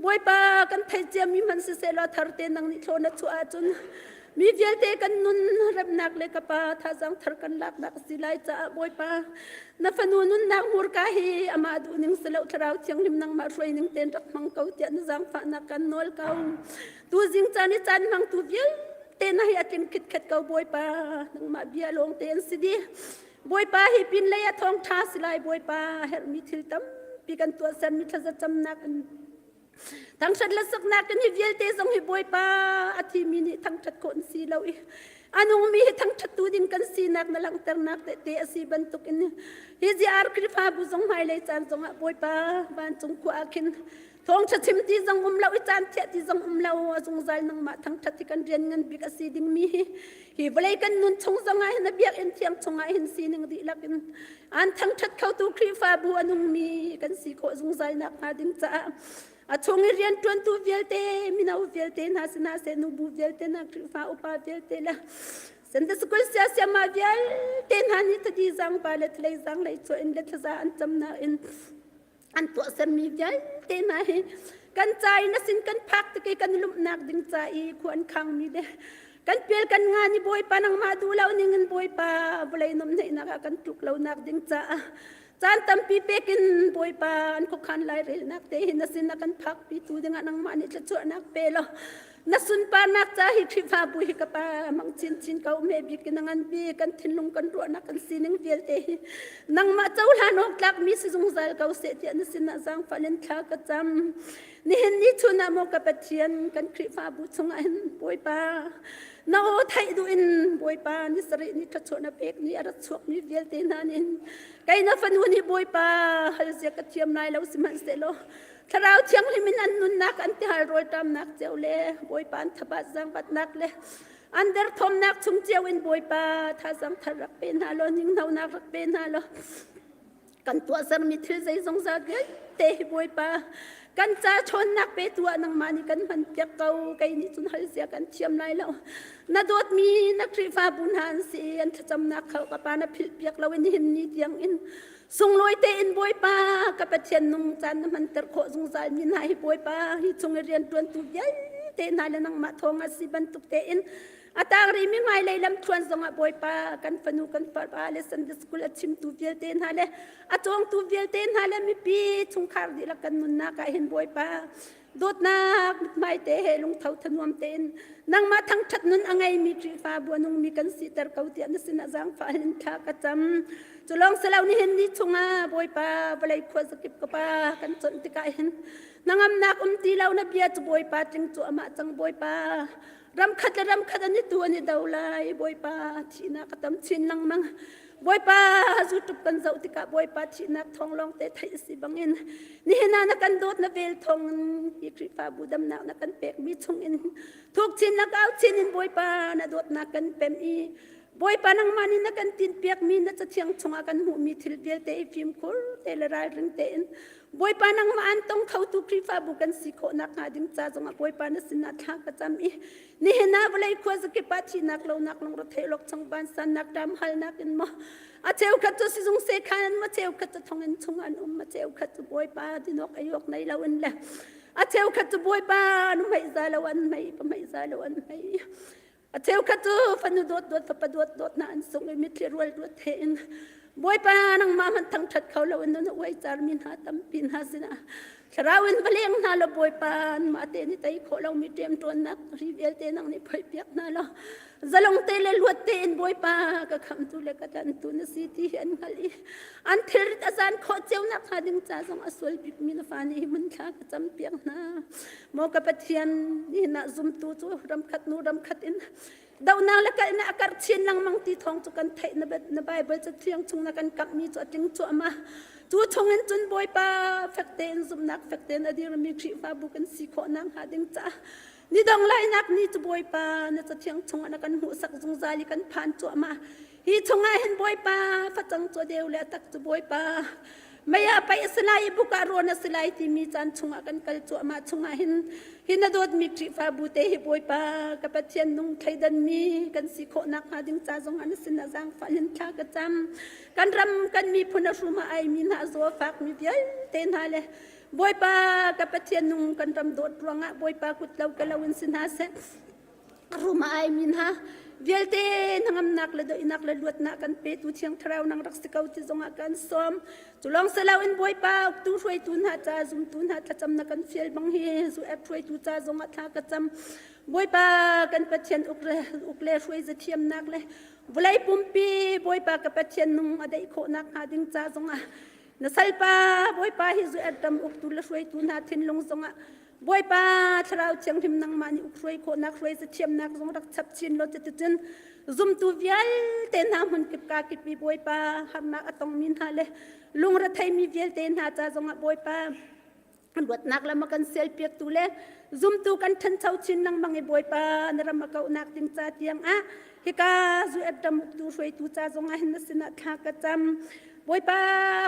Bawipa kan theih ciami hmanh siseh law tharte nang nih thlawn na chuah ahcun mi vialte kan nun remnak le ka pa thazaang thar kan laknak a si lai caah Bawipa na fanu nunnak hmurka hi amah duhning si lo thlarau thianghlim nangmah hruaining tein rak hmang ko tiah na zaangfahnak kan nawl ko tuzing caan i caan hmangtu vialte te na hi a tling khitkhet ko Bawipa nangmah bia lawng te an si di Bawipa hi pin lei a thawng tha si lai Bawipa herhmi thil tampi kan tuah sermi thlazacamnak in thangṭhat le saknak in hi vialte zong hi Bawipa a thimi nih thangṭhat khawh an si lo i a nungmi hi thangṭhat tu ding kan sinak na langhternak tehte a si bantuk in hi ziar Khrihfabu zong hmailei caan zongah Bawipa vancung khua ah khin Thawngṭha chim ti zong um lo i caan thiah ti zong um lo a zungzal nangmah thangṭhat hi kan rian ngan bik a si dingmi hi hi vawlei kan nun chung zongah hin a biakinn thiang chungah hin sining dihlak in an thangṭhat khotu Khrihfabu a nungmi kan si khawh zungzal nakhnga ding caah a chung i rianṭuantu vialte mino vialte hna sinah seh nubu vialte hna Khrihfa upa vialte le Sunday school siasiama vialte hna nih thadi zangpa le thlei zang lei chuah in le thlaza an camnak in an tuahsermi vialte hna hi kan ca in a sin kan phak tik i kan lumnak ding ca i khua an khangmi le kan pial kan nga ni bawipa nangmah duh lo ning in bawipa vawlei nomhneihnak ah kan tluk lonak ding caah caan tampi pekin bawipa an khuakhan lairelnak te hi na sin a kan phakpi tu dingah nangmah nih thluachuahnak pe law Na sunparnak ca hi Khrihfabu hi ka pa mang chinchin ko me bik in ngan bi kan thinlung kan ruahnak kan sining vialte hi nangmah cohlan awk tlak mi si zungzal ko seh tiah na sinah zaangfah in thla ka cam nihin ni chun ah maw ka Pathian kan Khrihfabu chungah hin Bawipa na aw theih duh in Bawipa ni sarih ni thluachuah na pek ni a rat chuak mi vialte hna nih kei na fanu nih Bawipa hal zia ka thiam lai lo sihmanhsehlaw Thlarau Thianghlim in an nunnak an tihal rawlṭamnak cio le Bawipa an thabat zaangbatnak le an derthawmnak chung cio in Bawipa thazaang thar rak pe hna law hninghnonak rak pe hna law kan tuahsermi thil zeizong za vialte hi Bawipa kan ca ṭhawnnak petu ah nangmah nih kan hman piak ko kei nih cun hal zia kan thiam lai lo na dawtmi na Khrihfabu hna an si an thlacamnak kha ka pa na philh piak lo in nihin ni tiang in Sunglawi tein Bawipa ka Pathian nung caan na hmanter khawh zungzal mi hna hi Bawipa hi chung i rianṭuantu vialte hna le nangmah thawng a si bantuk tein a tang rihmi hmailei lamthluan zongah Bawipa kan fanu kan fapa le Sunday school a chimtu vialte hna le a cawngtu vialte hna le mipi chungkhar dihlak kan nunnak ah hin Bawipa dawtnak mithmai te he lungtho thanuam tein nangmah thangṭhat nun a ngeimi Khrihfabu a nungmi kan siter ko tiah na sinah zaangfah in thla ka cam cu lawng si lo nihin ni chungah Bawipa vawlei khuazakip ka pa kan chawnh tikah hin hnangamnak um ti lo na bia cu Bawipa tling cu amah cang Bawipa ramkhat le ramkhat an i tu an i do lai Bawipa thihnak a tam chin lengmang Bawipa zutup kan zoh tikah Bawipa thihnak thawng lawng te theih a si bangin nihin ah na kan dawt na vel thawng in hi Khrihfabu damnak na kan pekmi chungin thuk chin na kau chin in Bawipa na dawtnak kan pem i. Bawipa nangmah nih na kan tinpiakmi na cathiang chungah kan hmuhmi thil vialte i fimkhur te le ralring tein Bawipa nangmah an tong khotu Khrihfabu kan si khawh nakhnga ding ca zongah Bawipa na sinah thla ka cam i nihin ah vawlei khuazakip ah thihnak lonak lungretheih lawkchang vansannak ṭamhalnak in maw a cheukhat cu sizung sekhan an maw cheukhat cu thonginn chung an um a cheukhat cu Bawipa dinawk eiawk nei lo in le a cheukhat cu Bawipa an hmeih za lo an hmei pahmeih za lo an hmei A cheukhat cu fanu dawt dawt fapa dawt dawt hna an sung i mitthli rual ruat he in Bawipa nangmah hmanh thangṭhat kho lo in na uai carmi hna tampi hna sinah thlarau in va leng hna law Bawipa anmah te nih tei khawh lomi ṭemṭawnnak ri vialte nang nih phoihpiak hna law zalong te le luat tein Bawipa ka khamtu le ka tlantu na si ti hi an hngalh i an thilrit a zan khawh cio nakhnga ding ca zong a sual bikmi na fa nih hi hmun thla ka campiak hna. Maw ka Pathian, nihin ah zumtu cu ramkhat nu ramkhat in dohnak le kalhnak a karh chin lengmang ti thawng cu kan theih na, na Bible cu thiang chung na kan kamhmi cu a tling cuahmah. Cu chungin cun Bawipa fek tein zumhnak fek tein a dirmi Khrihfabu kan si khawh nakhnga ding caah ni dong lainak ni cu Bawipa na cathiang chungah na kan hmuhsak zungzal i kan phan cuahmah. Hi chungah hin Bawipa facang cu deu le a tak cu Bawipa mei ah paih a si lai i buk ah rawn a si lai timi caan chungah kan kal cuahmah chungah hin hi na dawtmi Khrihfabu te hi Bawipa ka Pathian nung thleidanmi kan si khawh nakhnga ding ca zong ah na sin ah zaangfah in thla ka cam kan ram kan miphun a hrum a aimi hna a zaw a fakmi vialte hna le Bawipa ka Pathian nung kan ram dawt ruangah Bawipa kut lo ka lo in si hna seh rum a aimi hna vialte hnangamnak le doinak le luatnak kan petu thiang thlarau nang rak si ko ti zongah kan sawm cu lawng si loin bawipa uktu hruaitu hna ca zumtu hna thlacam na kan fial bang hi zu ep hruaitu ca zongah thla ka cam bawipa kan pathian uk le uk le hruai za thiamnak le vawlei pumpi bawipa ka pathian nung a deih khawhnak hnga ding ca zongah na salpa bawipa hi zu ep ram uktu le hruaitu hna thinlung zongah Bawipa Thlarau Thianghlim nangmah nih uk hruai khawhnak hruai zathiamnak zong rak chap chin law cuticun zumtu vialte hna hmun kip ka kip i Bawipa harnak a tongmi hna le lungretheimi vialte hna ca zongah Bawipa luatnak lam a kan sialpiaktu le zumtu kan ṭhancho chin lengmang i Bawipa na ram a kauhnak ding ca tiang ah hika zu ep ram uktu hruaitu ca zongah hin na sinah thla ka cam Bawipa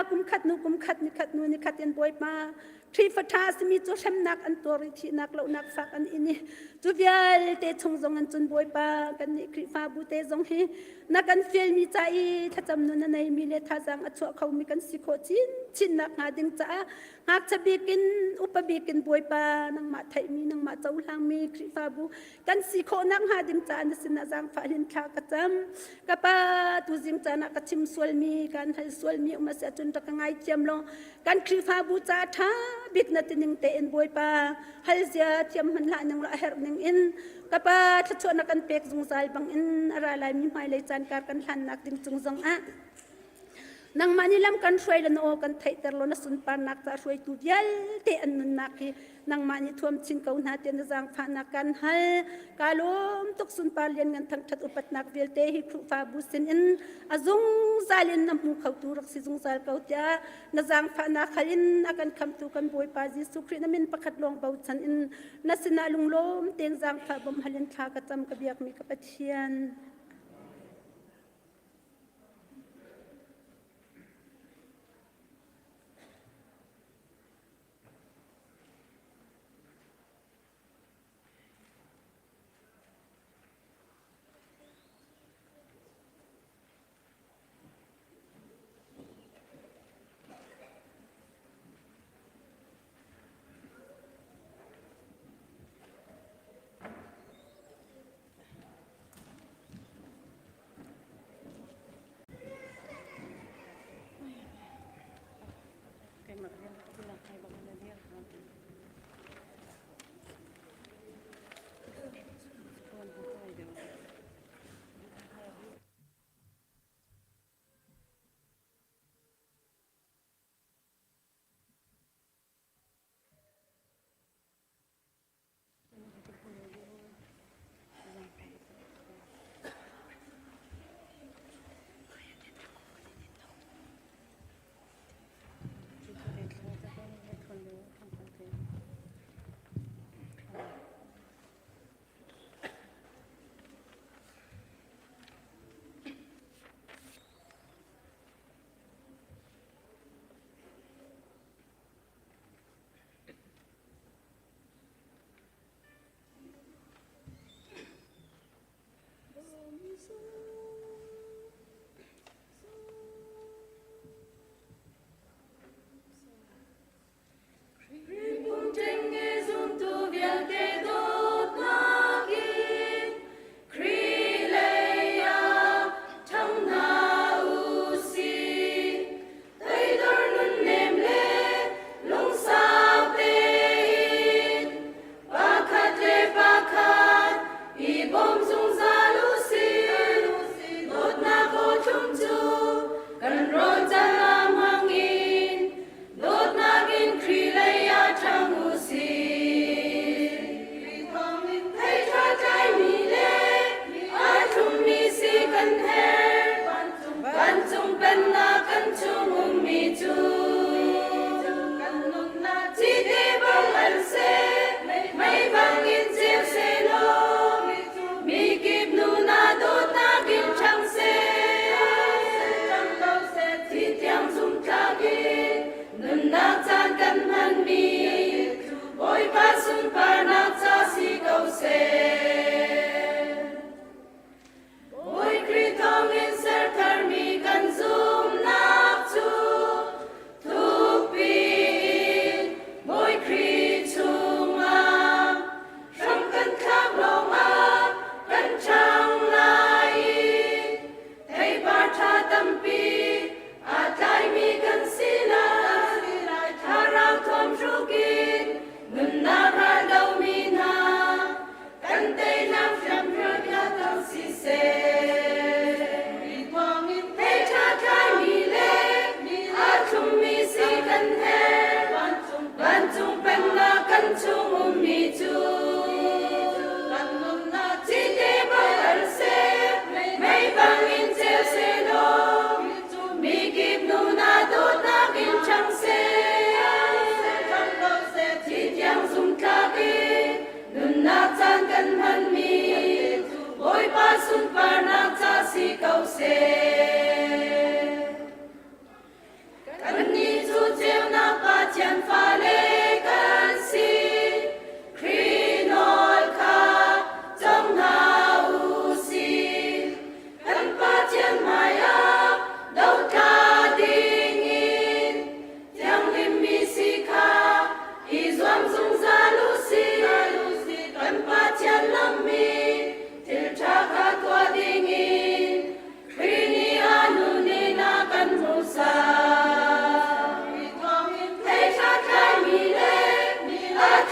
kum khat nu kum khat ni khat nu ni khat in Bawipa Khrihfa ṭha a simi cu hremnak an tuar i thihnak lohnak fak an in i cu vialte chung zong in cun Bawipa kannih Khrihfabu te zong hi na kan fialmi ca i thlacam nun a neimi le thazaang a chuah khomi kan si khawh chinchin nakhnga ding caah ngakchia bik in upa bik in Bawipa nangmah theihmi nangmah cohlangmi Khrihfabu kan si khawh nakhnga ding caah na sinah zaangfah hin thla ka cam ka pa tuzing caan ah ka chim sualmi kan hal sualmi um a si ahcun rak ka ngaithiam law kan Khrihfabu ca ṭha bik na tining tein Bawipa hal zia thiam hman hlah ning la a herh ning in ka pa thluachuah na kan pek zungzal bang in a ra laimi hmailei caan kar kan hlannak ding cung zong ah nangmah nih lam kan hruai le na aw kan theihter law na sunparnak ca hruaitu vialte an nunnak hi nangmah nih thuam chin ko hna tiah na zaangfahnak kan hal ka lawm tuk sunpar lian ngan thangṭhat upatnak vialte hi Khrihfabu sin in a zungzal in na hmu khotu rak si zungzal ko tiah na zaangfahnak hal in a kan khamtu kan Bawipa Jesuh Khrih na min pakhat lawng bochan in na sinah lunglawm tein zaangfah bawmh hal in thla ka cam ka biakmi ka Pathian.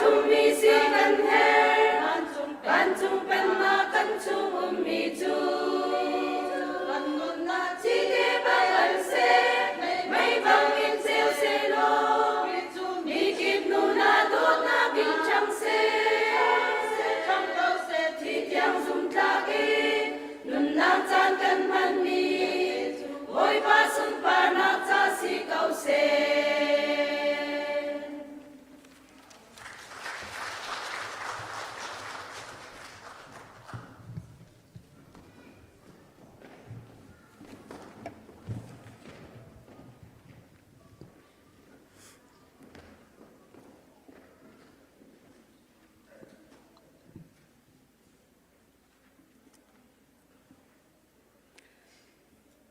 zummi si kan herh. Vancung pennak kan chung ummi cu kan nunnak cite bang an seh, mei bangin ceu sehlaw, mikip nun ah dawtnak in ṭhang seh. Ṭhang ko seh thi tiang zumtlak in nunnak caan kan hmanmi Bawipa sunparnak ca si ko seh.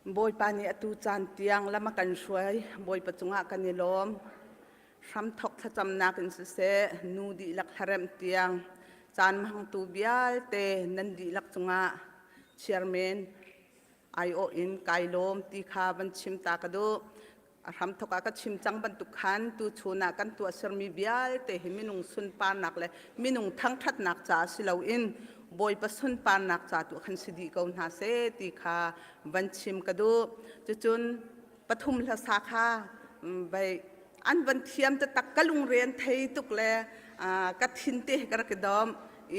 Bawipa nih atu caan tiang lam a kan hruai. Bawipa cungah kan i lawm. Hramthok thlacamnak in siseh, nu dihlak hlaremh tiang caan hmangtu vialte nan dihlak cungah chairman aiawh in kai lawm ti kha van chim ta ka duh. A hramthok ah ka chim cang bantuk khan tuchun ah kan tuahsermi vialte hi minung sunparnak le minung thangṭhatnak ca si loin Bawipa sunparnak ca tu khan si dih ko hna seh ti kha van chim ka duh. Cucun pathum hlasa kha vai an van thiam taktak ka lungre an thei tuk le ka thin te ka rak i dom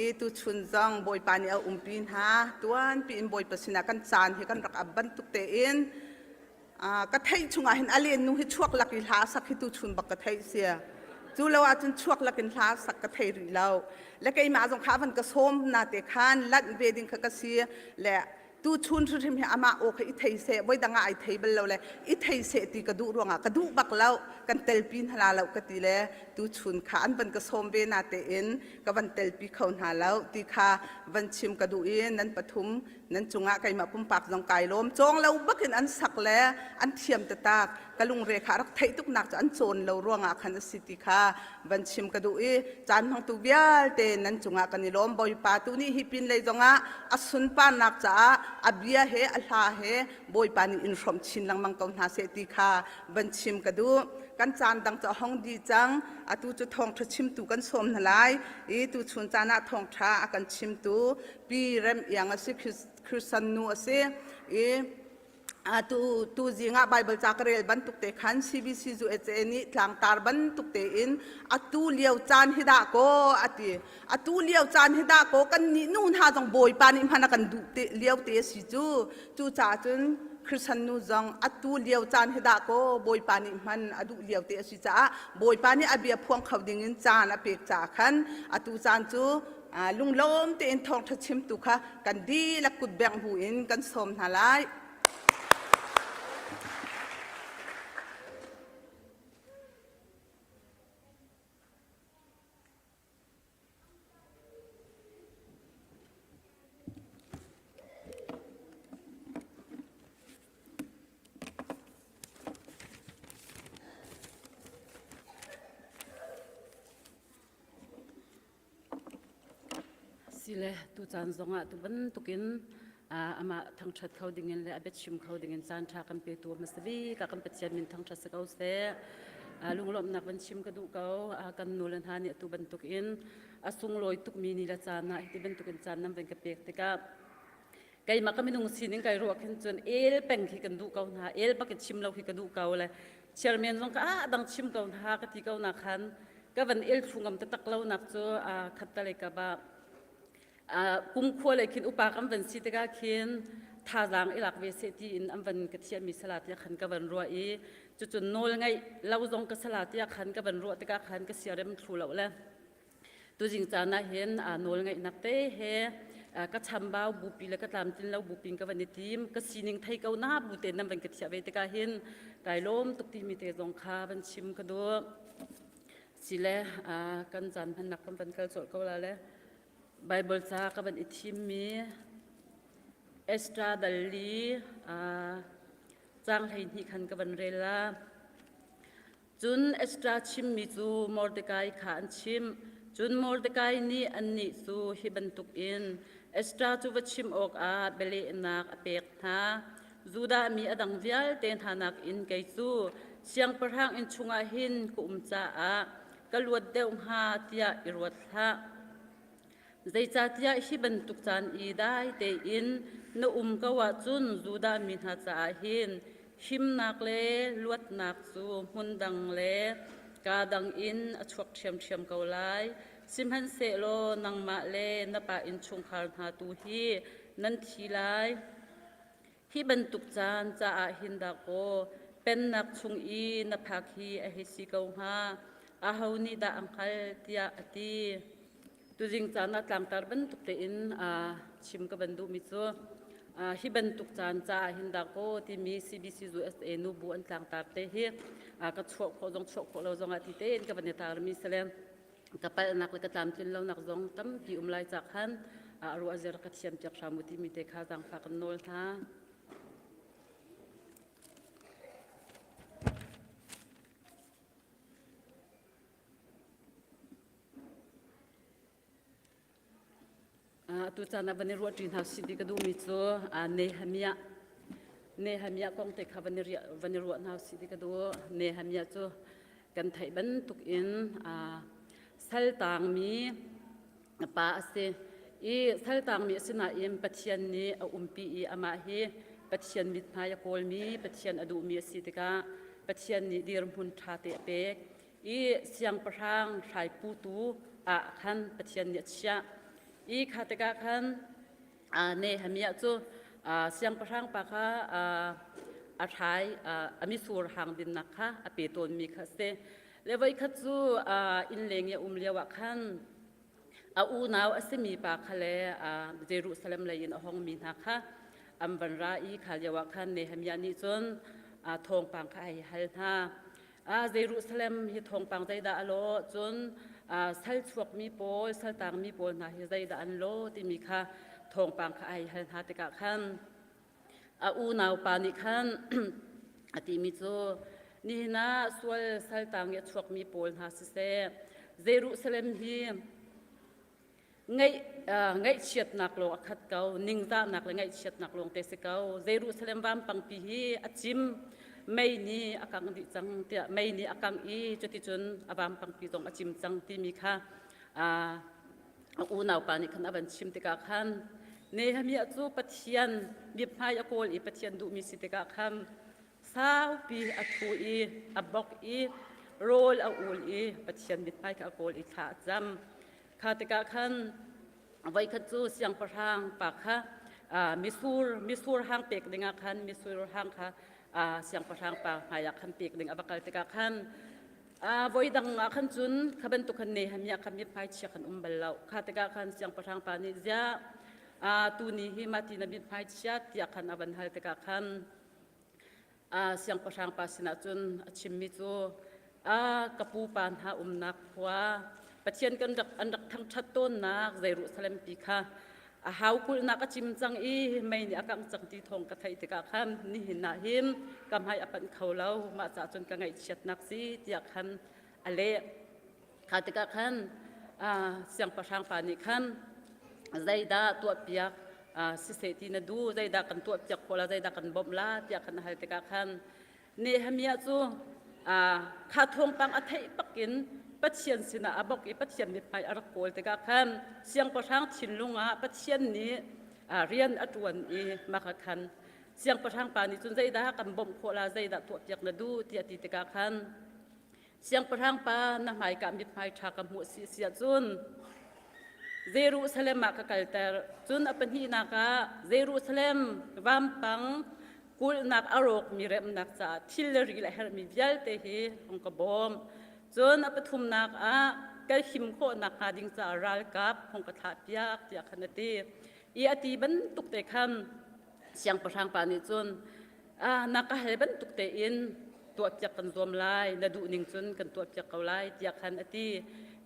i tuchun zong Bawipa nih a umpi hna tuanpi in Bawipa sinah kan caan hi kan rak ap bantuk tein ka theih chungah hin a len nu hi chuak lak i hla sak hi tu chun bak ka theih sia cu lo ahcun chuak lak in hla sak ka thei rih lo le keimah zong kha van ka sawm na te khan lanh ve ding kha ka si le tu chun hrimhrim hi amah aw kha i thei seh voi dang ah ai thei bal lo le i thei seh ti ka duh ruangah ka duh bak lo kan telpi hna lo ka ti le tu chun kha an van ka sawm ve na te in ka van telpi kho hna lo ti kha van chim ka duh i nan pathum Nan cungah keimah pumpak zong kai lawm. Cawng lo bakin an sak le an thiam tatak. Ka lungre kha rak theih tuknak cu an cawn lo ruangah khan a si ti kha van chim ka duh i caan hmangtu vialte nan cungah kan i lawm. Bawipa tu nih hi pin lei zongah a sunparnak caah a bia he a hla he Bawipa nih in hrawmh chin lengmang ko hna seh ti kha van chim ka duh. Kan caan dang cu a hong dih cang. Atu cu thawngṭha chimtu kan sawm hna lai i tuchun caan ah thawngṭha a kan chimtu Pi Rem Iang a si Christian nu a si i tu tu zing ah Bible ca ka rel bantuk te khan CBC USA nih tlangtar bantuk tein atu lio caan hi dah kaw ati atu lio caan hi dah kaw kan nih nu hna zong Bawipa nih hman a kan duh te lio te a si cu cu caah cun Christian nu zong atu lio caan hi dah kaw Bawipa nih hman a duh lio te a si caah Bawipa nih a bia phuang kho ding in caan a pek caah khan atu caan cu lunglawm tein thawngṭha chimtu kha kan dihlak kut bengh bu in kan sawm hna lai. Sile tucaan zongah tu bantukin amah thangṭhat kho dingin le a biachim kho dingin caan ṭha kan petu hmasa bik ah kan Pathian min thangṭhat si ko seh. Lunglawmhnak van chim ka duh ko. Kan nu le hna nih atu bantukin a sunglawi tukmi ni le caan ah hiti bantukin caan nan van ka pek tikah keimah ka minung sining kai ruah khin cun el peng khi kan duh ko hna el bak in chim lo khi ka duh ko le chairman zong ka ah dang chim ko hna ka ti ko na khan ka van el thlu ngam taktak lo nak cu khat ta le ka ba kum khua le khin upa kan van si tikah khin thazaang i lak ve seh ti in an van ka thiahmi sala tiah khan ka van ruah i cucun nawl ngaih lo zong ka sala tiah khan ka van ruah tikah khan ka siarem thlu lo le Tuzing caan ah hin nawl ngeihnak te he ka chambau bupi le ka tlamtlin lo bupi ka van i tim ka sining thei ko na bu te nan van ka thiah ve tikah hin kai lawm tuk timi te zong kha van chim ka duh sile kan caan hmannak kan van kal colh ko la le Bible ca ka van i thimmi Esther dal li caang 12 khan ka van rel la Cun Esther chimmi cu Mordekai kha an chimh. Cun Mordekai nih annih cu hi bantukin Esther cu va chim awkah bialehnak a pek hna. Judah mi a dang vialte hna nakin kei cu siangpahrang inn chungah hin ka um caah. ka luat deuh hnga tiah i ruat hlah. Zeicahtiah hi bantuk caan i dai tein na um ko ahcun Judah mi hna caah hin himnak le luatnak cu hmun dang le kaa dang in a chuak ṭhiamṭhiam ko lai. Sihmanhsehlaw nangmah le na pa innchungkhar hna tu hi nan thi lai. Hi bantuk caan caah hin dahkaw pennak chung i na phak hi a hei si ko hnga. Aho nih dah a hngalh tiah a ti. Tuzing caan ah tlangtar bantuk tein chim ka van duhmi cu hi bantuk caan caah hin dahkaw timi CBC USA nubu an tlangtar te hi ka chuah khawh zong chuah khawh lo zongah ti tein ka van i tarmi si le ka palhnak le ka tlamtlin lonak zong tampi um lai ca khan a ruah zir ka thiam piak hram u timi te kha zaangfah kan nawl hna. Atu caan ah van i ruahṭi hna usih ti ka duhmi cu Nehemiah Nehemiah kong te kha van i van i ruah hna usih ti ka duh. Nehemiah cu kan theih bantuk in saltangmi pa a si i saltangmi a si nain Pathian nih a umpi i amah hi Pathian mithmai a kawlmi, Pathian a duhmi a si tikah Pathian nih dirhmun ṭha te a pek. I siangpahrang hraiputu ah khan Pathian nih a chiah. I kha tikah khan Nehemiah cu siangpahrang pa kha a hrai a mitsur hang dinnak kha a pe tawnmi kha a si. Le voikhat cu innleng i a um lioah khan a unau a simi pa kha le Jerusalem lei in a hongmi hna kha an van ra i kha lioah khan Nehemiah nih cun thawngpang kha a hei hal hna. Jerusalem hi thawngpang zeidah a lawh cun sal chuakmi pawl saltangmi pawl hna hi zeidah an lawh timi kha thawngpang kha ai hal hna tikah khan a unau pa nih khan a timi cu nihin ah sual saltang i a chuakmi pawl hna siseh Jerusalem hi Ngaihchiatnak lawng a khat ko, ningzahnak le ngaihchiatnak lawng te si ko. Jerusalem vampangpi hi a cim, mei nih a kangh dih cang tiah mei nih a kangh i cuticun a vampangpi zong a cim cang timi kha a unaupa nih khan a van chim tikah khan Nehemiah cu Pathian mithmai a kawl i Pathian duhmi si tikah khan saupi a ṭhu i a bok i rawl a ul i Pathian mithmai kha a kawl i thla a cam. Kha tikah khan voikhat cu siangpahrang pa kha mitsur mitsur hang pek dingah khan mitsur hang kha siangpahrang pa hmaiah khan pek ding a va kal tikah khan voi dang ah khan cun kha bantuk khan Nehemiah kha mithmai chia khan um bal lo. Kha tikah khan siangpahrang pa nih ziah tuni hi mah ti na mithmai chiat tiah khan a van hal tikah khan Siangpahrang pa sinah cun a chimmi cu ka pupa hna umnak khua Pathian kan rak an rak thangṭhat tawnnak Jerusalem pi kha a hau kulhnak a cim cang i mei nih a kangh cang ti thawng ka theih tikah khan nihin ah hin ka hmai a panh kho lo mah caah cun ka ngaihchiatnak si tiah khan a leh. Kha tikah khan siangpahrang pa nih khan zeidah tuahpiak siseh ti na duh, zeidah kan tuahpiak khawh la, zeidah kan bawmh la tiah khan a hal tikah khan Nehemiah cu kha thawngpang a theih bak in Pathian sinah a bok i Pathian mithmai a rak kawl tikah khan siangpahrang thinlung ah Pathian nih rian a ṭuan i mah khan siangpahrang pa nih cun zeidah kan bawmh khawh la, zeidah tuahpiak na duh tiah ti tikah khan Siangpahrang pa na hmaika mithmai ṭha ka hmuh si si ahcun Jerusalem ah ka kalter. Cun a pahnihnak ah Jerusalem vampang kulhnak a rawkmi remhnak caah thil le ri le herhmi vialte hi hung ka bawm. Cun a pathumnak ah ka him khawh nakhnga ding caah ralkap hung ka thlahpiak tiah khan a ti. I a ti bantuk te khan siangpahrang pa nih cun na ka hal bantuk tein tuahpiak kan zuam lai na duh ning cun kan tuahpiak ko lai tiah khan a ti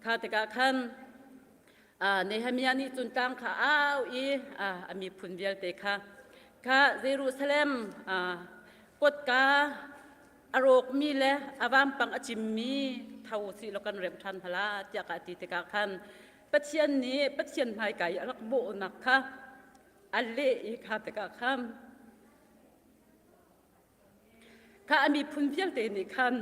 kha tikah khan Nehemiah nih cun tlang kha au i a miphun vialte kha kha Jerusalem kotka a rawkmi le a vampang a cimmi tho si law kan remh ṭhan hala tiah ka ti tikah khan Pathian nih Pathian hmaika i a rak bawhnak kha a leh i kha tikah khan Kha a miphun vialte nih khan.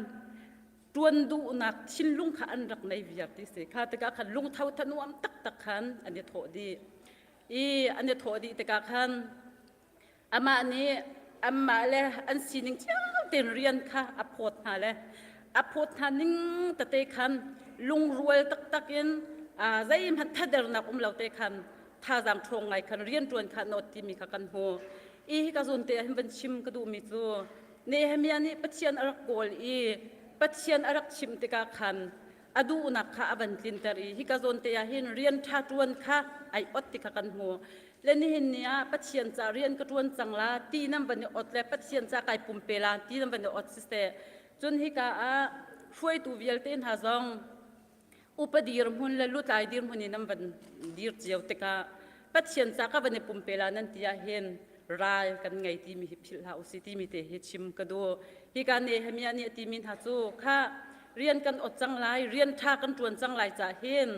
Ṭuan duhnak thinlung kha an rak nei viar ti si. Kha tikah khan lungtho thanuam taktak khan an i thawh dih. I an i thawh dih tikah khan amah nih anmah le an sining cio tein rian kha a phawt hna le a phawt hna ning tete khan lungrual taktak in zeihmanh thadernak um lo te khan thazaang ṭhawng ngai khan rianṭuan kha nawt timi kha kan hmu. I hika zawn te ah hin van chim ka duhmi cu Nehemiah nih Pathian a rak kawl i Pathian a rak chimh tikah khan a duhnak kha a van tlinter i hika zawn te ah hin rian ṭha ṭuan kha ai ot ti kha kan hmu. Le nihin ni ah Pathian ca rian ka ṭuan cang la ti nan van i ot le Pathian ca kai pumpe la ti nan van i ot siseh. Cun hika ah hruaitu vialte hna zong upa dirhmun le lutlai dirhmun in nan van dir cio tikah Pathian ca ka van i pumpe la nan ti ahhin ral kan ngei timi hi philh hlah usih timi te hi chim ka duh. Hika Nehemiah nih a timi hna cu kha rian kan ot cang lai, rian ṭha kan ṭuan cang lai cah hin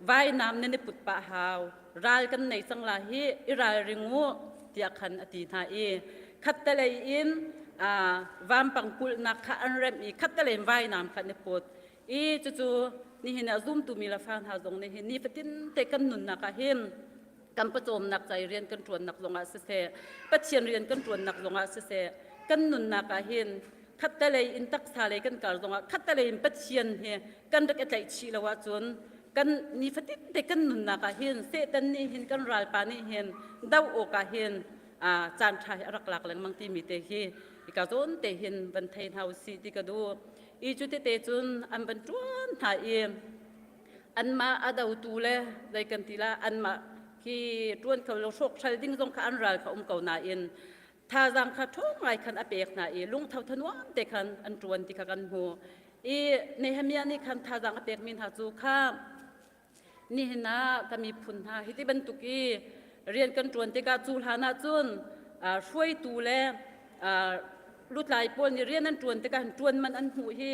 vainam nan i put pah hau ral kan nei cang la hi i ralring u tiah khan a ti hna i khattelei in vampang kulhnak kha an remh i khattelei in vainam kha an i put i cucu nihin ah zumtu mi le fa hna zong nih hin nifatin te kan nunnak ah hin kan pawcawmnak ca i rian kan ṭuannak zongah siseh Pathian rian kan ṭuannak zongah siseh kan nunnak ah hin khattelei in taksa lei kan kar zongah khattelei in Pathian hi kan rak i tlaih chih lo ahcun kan nifatin te kan nunnak ah hin Satan nih hin kan ralpa nih hin doh awk ah hin caan ṭha hi a rak lak lengmang timi te hi hika zawn te hin van thei hna usih ti ka duh. I cu tete cun an van ṭuan hna i anmah a dotu le zei kan ti la anmah khi ṭuan kho lo hrawkhralh ding zong kha an ral kha um ko nain thazaang kha ṭhawng ngai khan a pek hna i lungtho thanuam te khan an ṭuan ti kha kan hmu i Nehemiah nih khan thazaang a pekmi hna cu kha nihin ah ka miphun hna hi ti bantuk i rian kan ṭuan tikah cu hlan ah cun hruaitu le lutlai pawl nih rian an ṭuan tikah ṭuan man an hmuh hi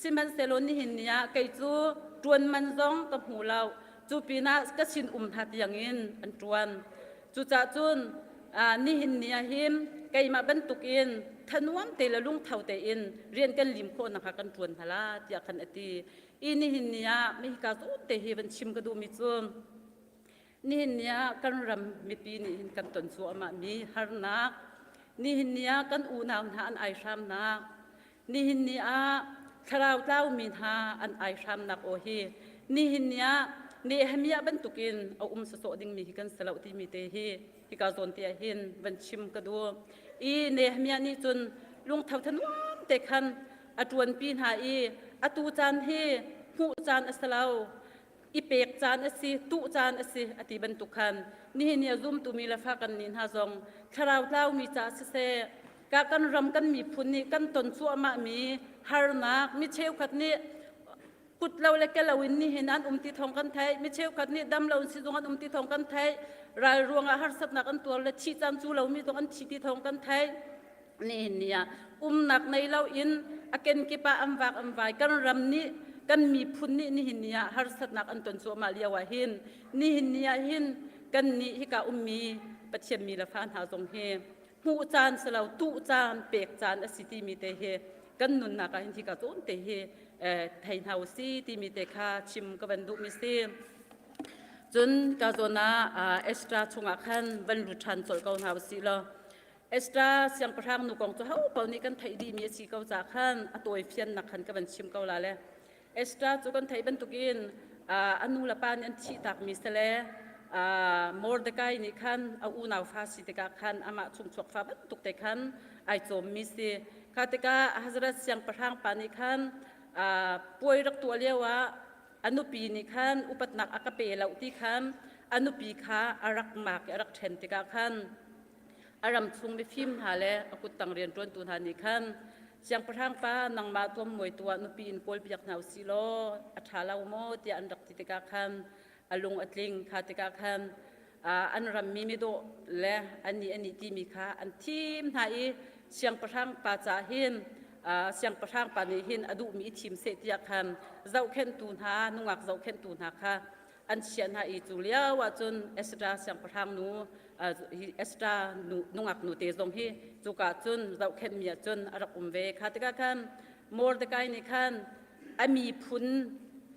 sihmanhsehlaw nihin ni ah kei cu ṭuan man zong ka hmu lo cu pinah ka sin um hna tiangin an ṭuan cucaah cun nihin ni ah hin keimah bantukin thanuam te le lungtho tein rian kan lim khawh nakhnga kan ṭuan hna la tiah khan a ti i nihin ni ah hika zawn te hi van chim ka duhmi cu Nihin ni ah kan ram mipi nih hin kan ton cuahmah mi harnak, nihin ni ah kan unau hna an aihramnak, nihin ni ah thlarau tlaumi hna an aihramnak aw hi nihin ni ah Nehemiah bantukin a um sawsawh dingmi hi kan si lo timi te hi hika zawn te ah hin van chim ka duh. I Nehemiah nih cun lungtho thanuam te khan a ṭuanpi hna i atu caan hi hmuh caan a si lo. I pek caan a si, tuh caan a si a ti bantuk khan nihin ni a zumtu mi le fa kan nih hna zong thlarau tlaumi caah siseh ka kan ram kan miphun nih kan ton cuahmah mi harnak mi cheukhat nih kut lo le ke lo in nihin an um ti thawng kan theih mi cheukhat nih dam lo in sizung an um ti thawng kan theih ral ruangah harsatnak an tuar le thih caan cu lomi zong an thi ti thawng kan theih nihin ni ah umnak nei lo in a kenkip ah an vak an vai kan ram nih kan miphun nih nihin ni ah harsatnak an ton cuahmah lio ah hin nihin ni ah hin kan nih hika ummi Pathian mi le fa hna zong hi hmuh caan si lo tuh caan pek caan a si timi te hi kan nunnak ah hin hika zawn te hi thei hna usi timi te kha chim ka van duhmi si. Cun ka zawn ah Esther chungah khan van lut ṭhan colh ko hna usih law Esther siangpahrang nu kong cu ho paoh nih kan theih dihmi a si ko ca khan a tawi fiannak khan ka van chim ko la le Esther cu kan theih bantukin a nu le pa nih an thih takmi si le Mordecai nih khan a unau fa si tikah khan amah chungchuak fa bantuk te khan ai cawmmi si kha tikah Hazrat siangpahrang pa nih khan puai rak tuah lio ah a nupi nih khan upatnak a ka pe lo ti khan a nupi kha a rak mak i a rak ṭhen tikah khan A ram chung mifim hna le a kuttang rianṭuantu hna nih khan siangpahrang pa nangmah tuammuaitu ah nupi in kawlpiak hna usih law a ṭha lo maw tiah an rak ti tikah khan a lung a tling. Kha tikah khan an rammi midawh le annih an ih timi kha an thim hna i siangpahrang pa caah hin siangpahrang pa nih hin a duhmi i thim seh tiah khan zohkhenhtu hna nungak zohkhenhtu hna kha an chiah hna i cu lio ah cun Esther siangpahrang nu Esther nu nungak nu te zong hi cuka cun zohkhenhmi ah cun a rak um ve kha tikah khan. Mordekai nih khan a miphun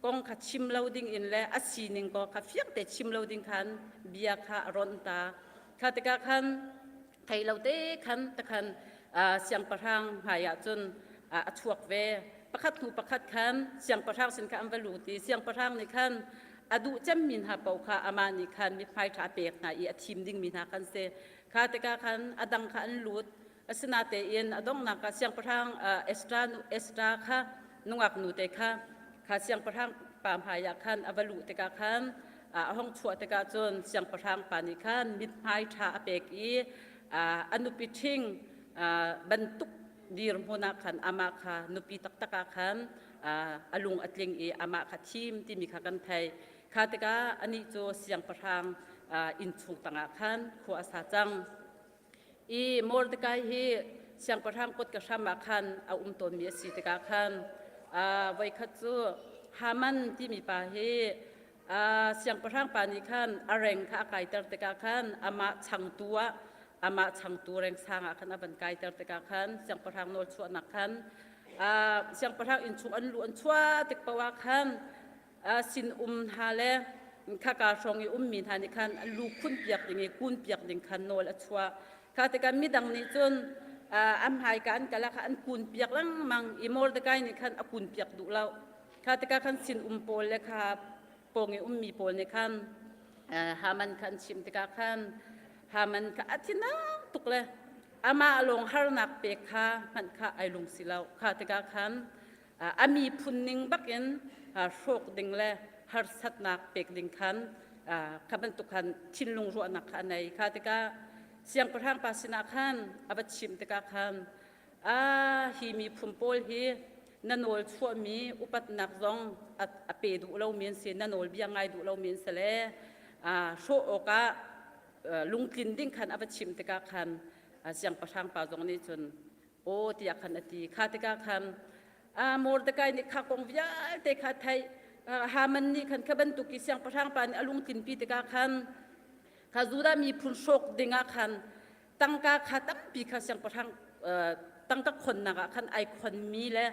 kong kha chim lo ding in le a sining kong kha fiang te chim lo ding khan bia kha a ronh ta. Kha tikah khan thei lo te khan takhan siangpahrang hmai ah cun a chuak ve. Pakhat hnu pakhat khan siangpahrang sin kha an va lut i siangpahrang nih khan a duh cemmi hna paoh kha amah nih khan mithmai ṭha a pek hna i a thim dingmi hna khan si. Kha tikah khan a dang kha an lut. Asinatein a donghnak ah siangpahrang Esther Esther kha nungak nute kha kha siangpahrang pa hmaiah khan a va luh tikah khan a hung chuah tikah cun siangpahrang pa nih khan mithmai ṭha a pek i a nupi ṭhing bantuk dirhmun ah khan amah kha nupi taktak ah khan a lung a tling i amah kha thim timi kha kan theih. Kha tikah anih cu siangpahrang innchung tangah khan khua a sa cang. I Mordekai hi siangpahrang kutka hram ah khan a um tawnmi a si tikah khan voikhat cu Haman timi pa hi siangpahrang pa nih khan a reng kha a kaiter tikah khan amah changtu ah amah changtu reng sang ah khan a van kaiter tikah khan siangpahrang nawl chuahnak khan siangpahrang inn chung an luh an chuah tik paoh ah khan sin-um hna le khaka hrawng i ummi hna nih khan lu khunpiak ding i kunpiak ding khan nawl a chuah. Kha tikah midang nih cun an hmaika an kal ah khan an kunpiak lengmang i Mordekai nih khan a kunpiak duh lo. Kha tikah khan sin-um pawl le kha pawng i ummi pawl nih khan Haman kha an chimh tikah khan Haman kha a thinang tuk le amah lawng harnak pek kha hmanh kha ai lung si lo. Kha tikah khan a miphun ning bakin hrawk ding le harsatnak pek ding khan kha bantuk khan thinlung ruahnak kha a nei kha tikah siangpahrang pa sinah khan a va chim tikah khan a hi miphun pawl hi na nawl chuahmi upatnak zong a pe duh lomi an si na nawl bia ngai duh lomi an si le hrawh awkah lungtlin ding khan a va chim tikah khan siangpahrang pa zong nih cun aw tiah khan a ti. Kha tikah khan Mordekai nih kha kong vialte kha a theih. Haman nih khan kha bantuk i siangpahrang pa nih a lungtlinpi tikah khan kha Judah miphun hrawk dingah khan tangka kha tampi kha siangpahrang tangka khonnak ah khan ai khonmi le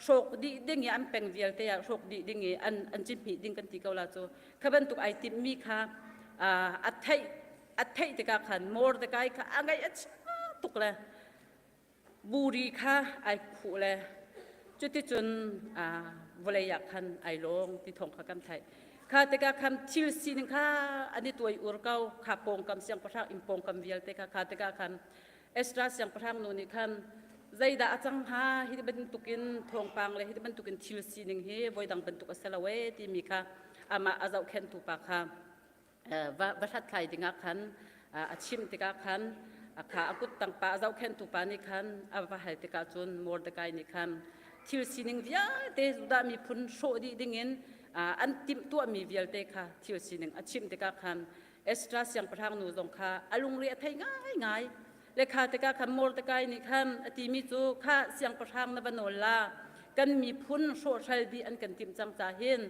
hrawk dih ding i an peng vialte ah hrawk dih ding i an an cihmih ding kan ti ko la cu kha bantuk ai timhmi kha a theih a theih tikah khan Mordekai kha a ngaih a chia tuk le Buri kha ai khuh le cuticun vawlei ah khan ai lawng ti thawng kha kan theih. Kha tikah khan thil sining kha an i tuai ur ko kha pawngkam siangpahrang inn pawngkam vialte kha kha tikah khan Ezra siangpahrang nu nih khan zeidah a cang hnga hi bantukin thawngpang le hi bantukin thil sining hi voidang bantuk a si lo ee timi kha amah a zohkhenhtu pa kha va va hlathlai dingah khan a chimh tikah khan kha a kuttang pa a zohkhenhtu pa nih khan a va hal tikah cun Mordekai nih khan thil sining vialte Judah miphun hrawh dih dingin an timhtuahmi vialte kha thil sining a chimh tikah khan Ezra siangpahrang nu zong kha a lungre a thei ngaingai. Le kha tikah khan Mordekai nih khan a timi cu kha siangpahrang na va nawl la kan miphun hrawhhral dih an kan timh cang ca hin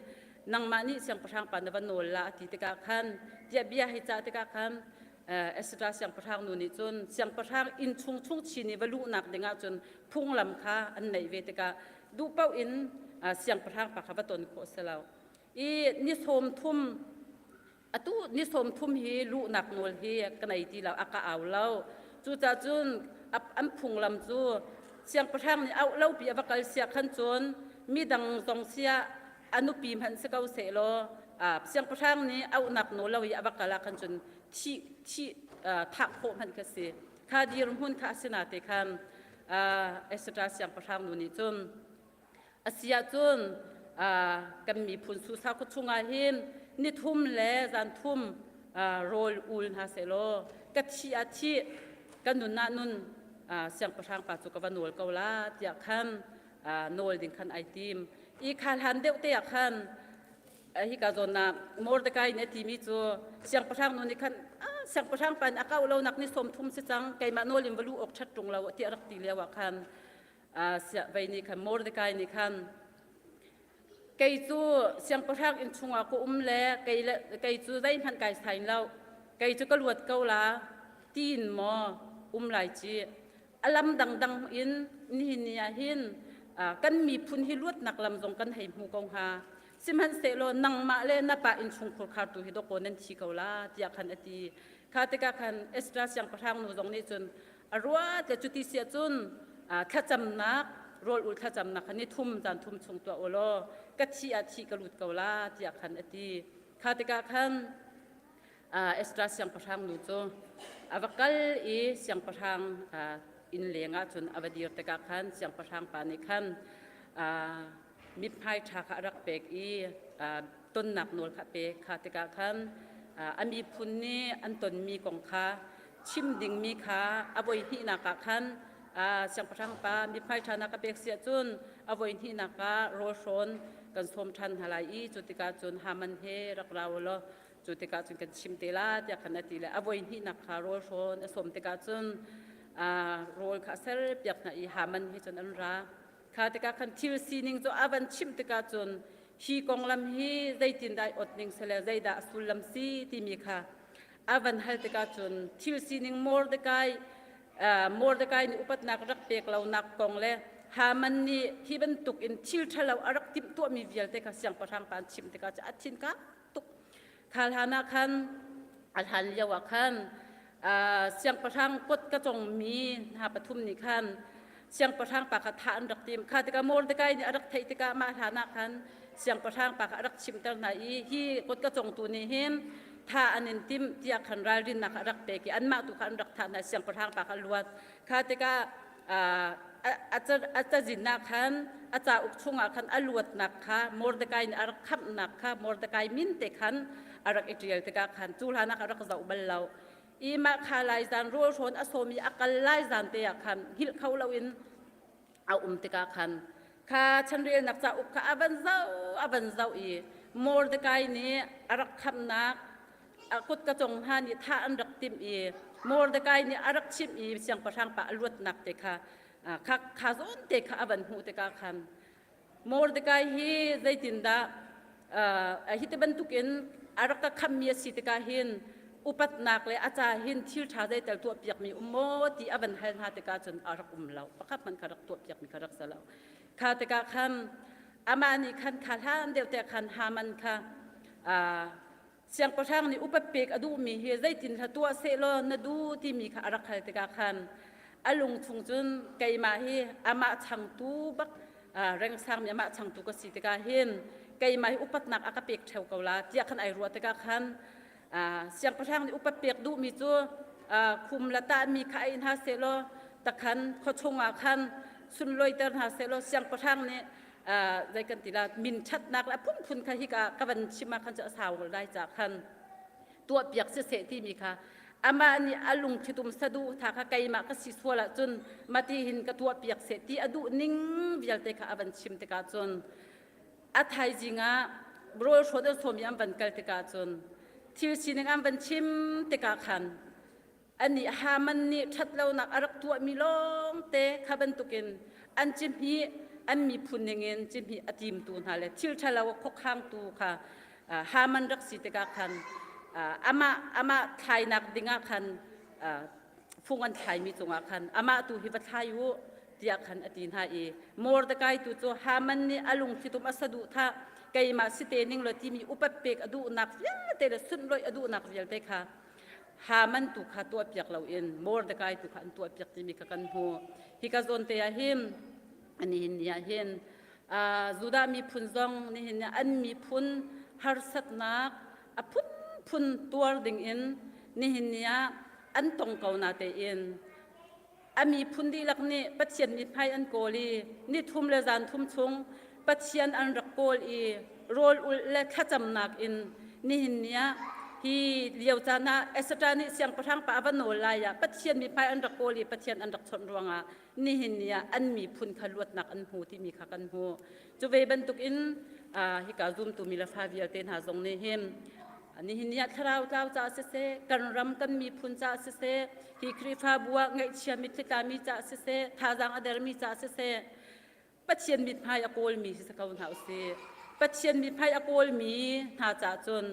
nangmah nih siangpahrang pa na va nawl la a ti tikah khan tiah bia hei cah tikah khan Ezra siangpahrang nu nih cun siangpahrang inn chung chung chin i va luhnak dingah cun phunglam kha an neih ve tikah duh paoh in siangpahrang pa kha va ton khawh si lo i ni sawm thum Atu ni 30 hi luhnak nawl hi ka nei ti lo, a ka au lo. Cucaah cun an phunglam cu siangpahrang nih auh lopi a va kal sia khan cun midang zong sia a nupi hmanh si ko sehlaw siangpahrang nih auhnak nawl lo i a va kal ah khan cun thih thih thah khawh hmanh kha si. Kha dirhmun kha a si nate khan Esther siangpahrang nu nih cun A si ahcun kan miphun Susa khua chungah hin nithum le zanthum rawl ul hna sehlaw ka thih ah thih ka nun ah nun siangpahrang pa cu ka va nawl ko la tiah khan nawl ding khan ai tim. I kha hlan deuh te ah khan hika zawn ah Mordekai nih a timi cu siangpahrang nu nih khan siangpahrang pa nih a kauh lonak ni 30 si cang keimah nawl in va luh awk ṭhat ṭung lo tiah a rak ti lio ah khan vei nih khan Mordekai nih khan kei cu siangpahrang inn chungah ka um le kei le kei cu zeihmanh kai sain lo kei cu ka luat ko la tiin maw um lai ci a lam dangdang in nihin ni ah hin. Kan miphun hi luatnak lam zong kan hei hmu ko hnga. Sihmanhsehlaw nangmah le na pa innchungkhur khartu hi dawkaw nan thi ko la tiah khan a ti. Kha tikah khan Esther siangpahrang nu zong nih cun a ruat le cuti si ahcun thlacamnak rawl ul thlacamnak kha ni thum zan thum chung tuah u law ka thi ah thi ka lut ko la tiah khan a ti. Kha tikah khan Esther siangpahrang nu cu a va kal i siangpahrang inn leng ah cun a va dir tikah khan siangpahrang pa nih khan mithmai ṭha kha a rak pek i tonnak nawl kha a pek. Kha tikah khan a miphun nih an tonmi kong kha chim dingmi kha a voi hnihnak ah khan siangpahrang pa mithmai ṭha na ka pek si ahcun a voi hnihnak ah rawl hrawn kan sawm ṭhan hna lai i cu tikah cun Haman he rak ra u law cu tikah cun kan chim te la tiah khan a ti le a voi hnihnak kha rawl hrawn a sawm tikah cun rawl kha a serpiak hna i Haman he cun an ra. Kha tikah khan thil sining cu a van chimh tikah cun hi konglam hi zeitindah ai ot ning si le zeidah a sullam si timi kha a van hal tikah cun thil sining Mordecai Mordecai nih upatnak rak pek lonak kong le Haman nih hi bantuk in thil ṭhalo a rak timhtuahmi vialte kha siangpahrang pa an chimh tikah cun a thin ka tuk. Kha hlan ah khan a hlan lio ah khan siangpahrang kut ka congmi hna pathum nih khan siangpahrang pa kha thah an rak tim. Kha tikah Mordecai nih a rak theih tikah mah hlan ah khan siangpahrang pa kha a rak chimter hna i hi kut ka congtu nih hin thah an in tim tiah khan ralrinnak kha a rak pek i anmah tu kha an rak thah hna siangpahrang pa kha luat. Kha tikah a cazin ah khan a cauk chungah khan a luatnak kha Mordecai nih a rak khamhnak kha Mordecai min te khan a rak i ṭial tikah khan cu hlanah a rak zoh bal lo i mah kha lai zan rawl hrawn a sawm i a kal lai zan te ah khan hngilh kho loin a um tikah khan kha chanrelnak cauk kha a van zoh a van zoh i Mordecai nih a rak khamhnak a kut ka cong hna nih thah an rak timh i Mordecai nih a rak chimh i siangpahrang pa a luatnak te kha kha kha zawn te kha a van hmuh tikah khan Mordecai hi zeitindah hi ti bantukin a rak ka khammi a si tikah hin upatnak le a ca hin thil ṭha zeitel tuahpiakmi um maw ti a van hal hna tikah cun a rak um lo pakhat hmanh kha rak tuahpiakmi kha rak si lo kha tikah khan amah nih khan kha hlan deuh te khan Haman kha Siangpahrang nih upat pek a duhmi hi zeitin hla tuah sehlaw na duh timi kha a rak hal tikah khan a lung chung cun keimah hi amah changtu bak rengsangmi amah changtu ka si tikah hin keimah hi upatnak a ka pek ṭheo ko la tiah khan ai ruah tikah khan siangpahrang nih upat pek duhmi cu khum la tahmi kha ei hna sehlaw takhan khuachung ah khan sunlawiter hna sehlaw siangpahrang nih zei kan ti la min ṭhatnak le a phunphun kha hika ka van chim ah khan cu a sau lai ca khan tuahpiak siseh timi kha amah nih a lungthitum saduh tha kha keimah ka si sual ahcun mati hin ka tuahpiak seh ti a duh ning vialte kha a van chim tikah cun a thaizing ah rawl hrawt an sawm i an van kal tikah cun thil sining an van chim tikah khan Anih Haman nih ṭhatlonak a rak tuahmi lawngte kha bantukin an cihmih an miphun ningin cihmih a timtu hna le thil ṭhalo a khuakhangtu kha Haman rak si tikah khan amah amah thlainak dingah khan fung an thlaimi cungah khan amah tu hi va thlai u tiah khan a ti hna i Mordecai tu cu Haman nih a lungthitum a saduhthah keimah si te ning law timi upat pek a duhnak vialte le sunhlawih a duhnak vialte kha Haman tu kha tuahpiak loin Mordecai tu kha an tuahpiak timi kha kan hmuh. Hika zawn te ah hin nihin ni ah hin Judah miphun zong nihin ni an miphun harsatnak a phunphun tuar ding in nihin ni ah an tong ko na tein A miphun dihlak nih Pathian mithmai an kawl i nithum le zanthum chung Pathian an rak kawl i rawl ulh le thlacamnak in nihin ni ah hi lio caan ah Esther nih siangpahrang pa a va nawl lai ah Pathian mithmai an rak kawl i Pathian an rak chawnh ruangah nihin ni ah an miphun kha luatnak an hmu timi kha kan hmuh. Cu ve bantukin hika zumtu mi le fa vialte hna zong nih hin Nihin ni ah thlarau tlau caah siseh, kan ram kan miphun caah siseh, hi Khrihfabu ah ngaihchia mitthli tlami caah siseh, thazaang a dermi caah siseh, Pathian mithmai a kawlmi hi si ko hna usih. Pathian mithmai a kawlmi hna caah cun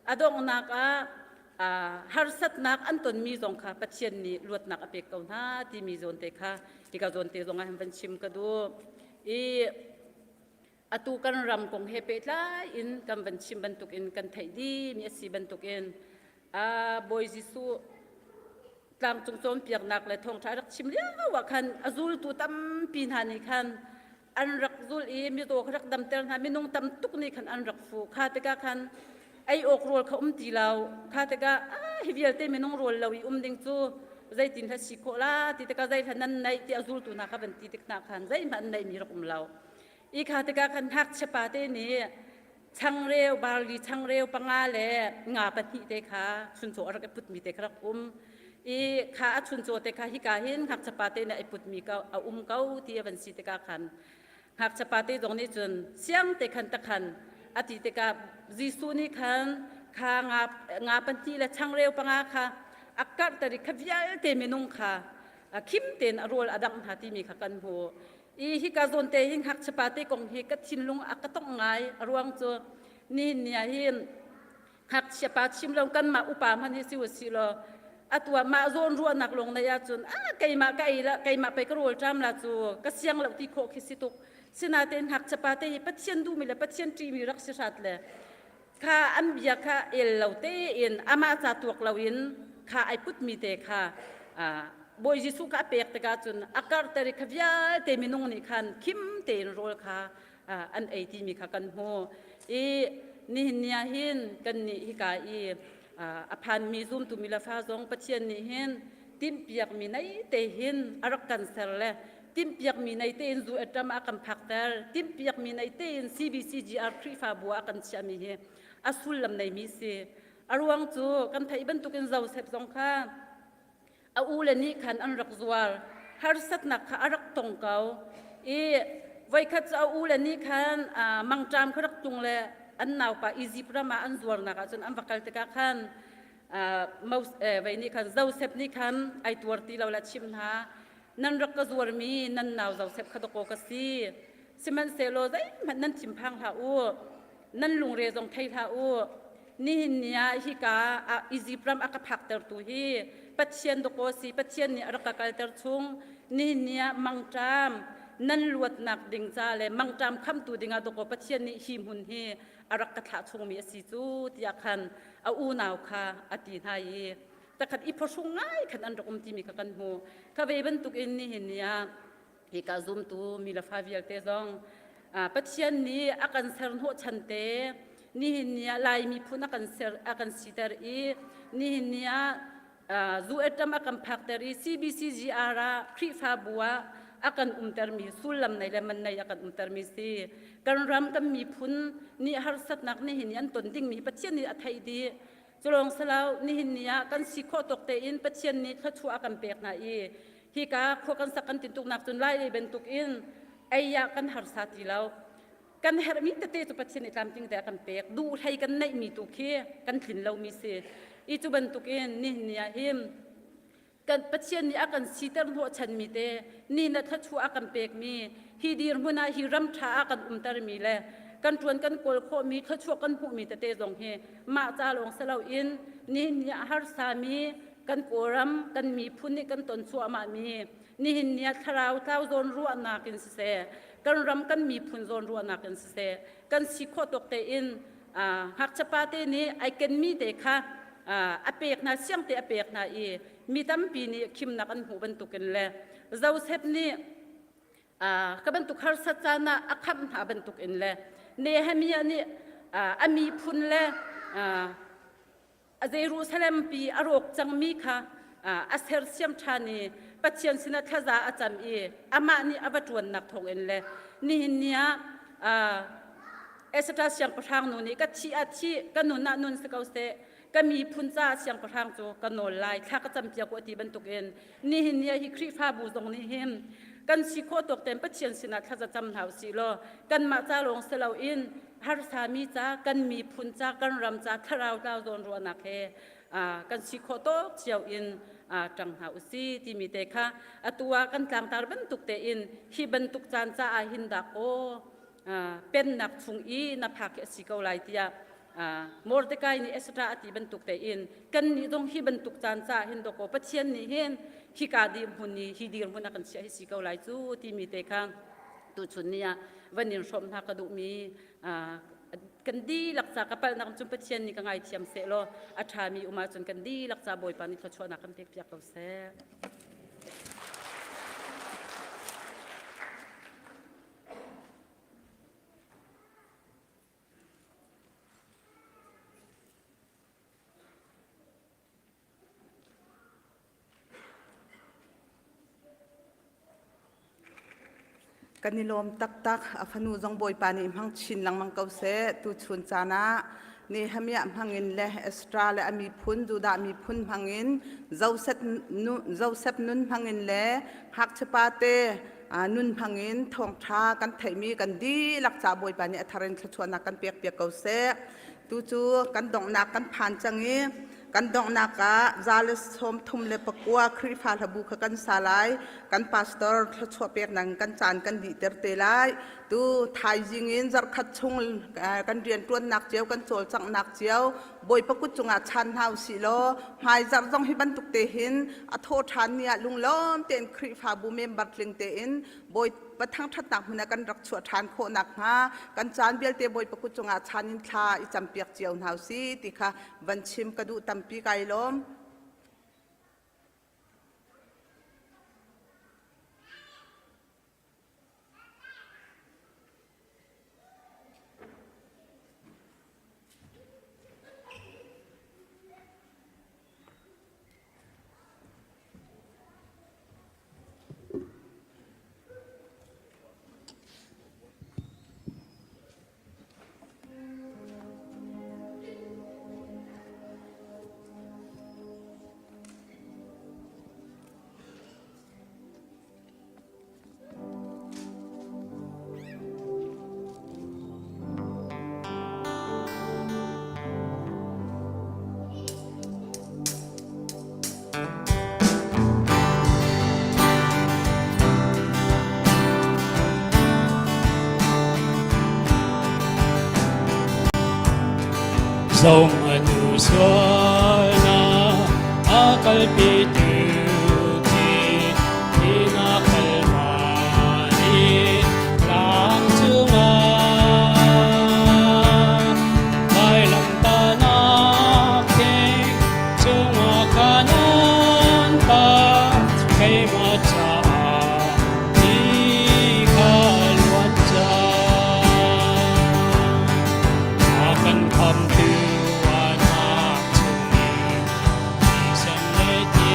a donghnak ah harsatnak an tonmi zong kha Pathian nih luatnak a pek ko hna timi zawn te kha hika zawn te zong ah hin van chim ka duh. I atu kan ram kong he pehtlai in kan van chim bantukin kan theih dih mi a si bantukin Bawi Jesuh tlangcung cawnpiaknak le thawngṭha rak chim lio ah khan a zultu tampi hna nih khan an rak zul i mizaw kha rak damter hna minung tam tuk nih khan an rak fuh kha tikah khan ei awk rawl kha um ti lo kha tikah ah hi vialte minung rawl lo i um ding cu zeitin hla si khawh la ti tikah zei hla nan neih ti a zultu hna kha van ti tik hna khan zeihmanh an neihmi rak um lo i kha tikah khan ngakchia pa te nih changreu barli changreu panga le nga pahnih te kha chuncaw a rak i putmi te kha rak um i kha a chuncaw te kha hika hin ngakchia pa te nih a i putmi ko a um ko ti a van si tikah khan ngakchia pa te zong nih cun siang te khan takhan a ti tikah Jesuh nih khan kha nga nga pahnih le changreu panga kha a karhter i kha vialte minung kha khim tein a rawl a dangh hna timi kha kan hmu I hika zawn te hi ngakchia pa te kong hi ka thinlung a ka tongh ngai. A ruang cu nihin ni ah hin ngakchia pa chim lo kanmah upa hmanh hi si u sih law atu ah mah zawn ruahnak lawng nei ahcun ah keimah ka ei la keimah pei ka rawl ṭam la cu ka siang lo ti khawh khi si tuk. Sinain ngakchia pa te hi Pathian duhmi le Pathian ṭihmi rak si hrat le kha an bia kha el lo tein amah ca tuak loin kha ai putmi te kha Bawi Jesuh kha a pek tikah cun a karhter i kha vialte minung nih khan khim tein rawl kha an ei timi kha kan hmu i nihin ni ah hin kannih hika i a phanmi zumtu mi le fa zong Pathian nih hin timhpiakmi nei te hin a rak kan ser le timhpiakmi nei tein zu eṭam a kan phakter timhpiakmi nei tein CBCGR Khrihfabu ah a kan chiahmi hi a sullam neimi si a ruang cu kan theih bantukin Joseph zong kha a u le nih khan an rak zuar harsatnak kha a rak tong ko i voikhat cu a u le nih khan mangṭam kha rak tlung le an naupa Egypt ram ah an zuarnak ah cun an va kal tikah khan vei nih khan Joseph nih khan ai tuar ti lo le a chimh hna nan rak ka zuarmi nan nau Joseph kha dawkaw ka si sihmanhsehlaw zeihmanh nan thinphang hlah u nan lungre zong thei hlah u nihin ni ah hika ah Egypt ram a ka phaktertu hi Pathian dawkaw si Pathian nih a rak ka kalter chung nihin ni ah mangṭam nan luatnak ding ca le mangṭam khamtu dingah dawkaw Pathian nih hi hmun hi a rak ka thlah chungmi a si cu tiah khan a unau kha a ti hna i takhat i phuhrung ngai khan an rak um timi kha kan hmu kha ve bantukin nihin ni ah hika zumtu mi le fa vialte zong Pathian nih a kan ser hnawh chan te nihin ni ah Lai miphun a kan ser a kan siter i nihin ni ah zu eṭam a kan phakter i CBCGR ah Khrihfabu ah a kan umtermi sullam nei le man nei a kan umtermi si kan ram kan miphun nih harsatnak nihin ni an ton dingmi Pathian nih a theih dih culawng silo nihin ni ah kan si khawh tawk tein Pathian nih thluachuah a kan pek hna i hika khua kan sak kan tintuknak cun lai lei bantuk in ei ah kan harsa ti lo kan herhmi tete cu Pathian nih tlamtling te a kan pek duh hlei kan neihmi tu khi kan tlin lomi si i cu bantukin nihin ni ah hin kan Pathian nih a kan siter hnawhchanmi te ni na thluachuah a kan pekmi hi dirhmun ah hi ram ṭha ah kan umtermi le kan ṭuan kan kawl khawhmi thluachuah kan hmuhmi tete zong hi mah ca lawng si loin nihin ni ah harsami kan Kawlram kan miphun nih kan ton cuahmahmi nihin ni ah thlarau tlau zawn ruahnak in siseh kan ram kan miphun zawn ruahnak in siseh kan si khawh tawk tein ngakchia pa te nih ai kenmi te kha a pek hna siang te a pek hna i mi tampi nih khimnak an hmuh bantukin le Joseph nih ka bantuk harsat caan ah a khamh hna bantukin le Nehemiah nih a miphun le Jerusalem pi a rawk cangmi kha a sersiam ṭhan i Pathian sinah thlaza a cam i amah nih a va ṭuannak thawngin le nihin ni ah Esther siangpahrang nu nih ka thih ah thih ka nun ah nun si ko seh ka miphun caah siangpahrang cu ka nawl lai thla ka campiak u a ti bantukin nihin ni ah hi Khrihfabu zong nih hin kan si khawh tawk tein Pathian sinah thlaza cam hna u sih law kanmah ca lawng si loin harsami ca kan miphun ca kan ram ca thlarau tlau zawn ruahnak he kan si khawh tawk cio in ṭang hna u si timi te kha atu ah kan tlangtar bantuk tein hi bantuk caan caah hin dah aw pennak chung i na phak hi a si ko lai tiah Mordecai nih Esther a ti bantuk tein kannih zong hi bantuk caan caah hin dawkaw Pathian nih hin hika dirhmun ni hi dirhmun a kan chiah hi si ko lai cu timi te kha. Tuchun ni ah van in hrawm hna ka duhmi kan dihlak ca ka palhnak cun Pathian nih ka ngaithiam seh law a ṭhami um ahcun kan dihlak ca Bawipa nih thluachuahnak kan pekpiak ko seh. Kan i lawm taktak. A fanu zong Bawipa nih hmang chin lengmang ko seh. Tuchun caan ah Nehemiah hmangin le Ezra le a miphun Judah miphun hmangin Joseph nun hmangin le ngakchiapa te nun hmangin thawngṭha kan theihmi kan dihlak ca Bawipa nih a thar in thluachuahnak kan pekpiak ko seh. Tu cu kan donghnak kan phan cang i kan donghnak ah 139 Khrihfa hlabu kha kan sa lai. Kan pastor thluachuah peknak in kan caan kan dihter te lai. Tu thaizing in zarhkhat chung kan rianṭuannak cio, kan cawlcanghnak cio Bawipa kut cungah chan hna usih law hmaizarh zong hi bantuk te hin a thaw ṭhan ni ah lunglawm tein Khrihfabu member tling tein Bawipa thangṭhatnak hmun ah kan rak chuah ṭhan khawh nakhnga kan caan vialte Bawipa kut cungah chan in thla i campiak cio hna usih ti kha van chim ka duh tampi kai lawm. Zong anu sualnak a kalpitu khi na kalmani tlang cungah vailamtahnak thing cungah kanan pa keimah caah ti kha luan cang. A kan khamtu anak chungin thisen le ti.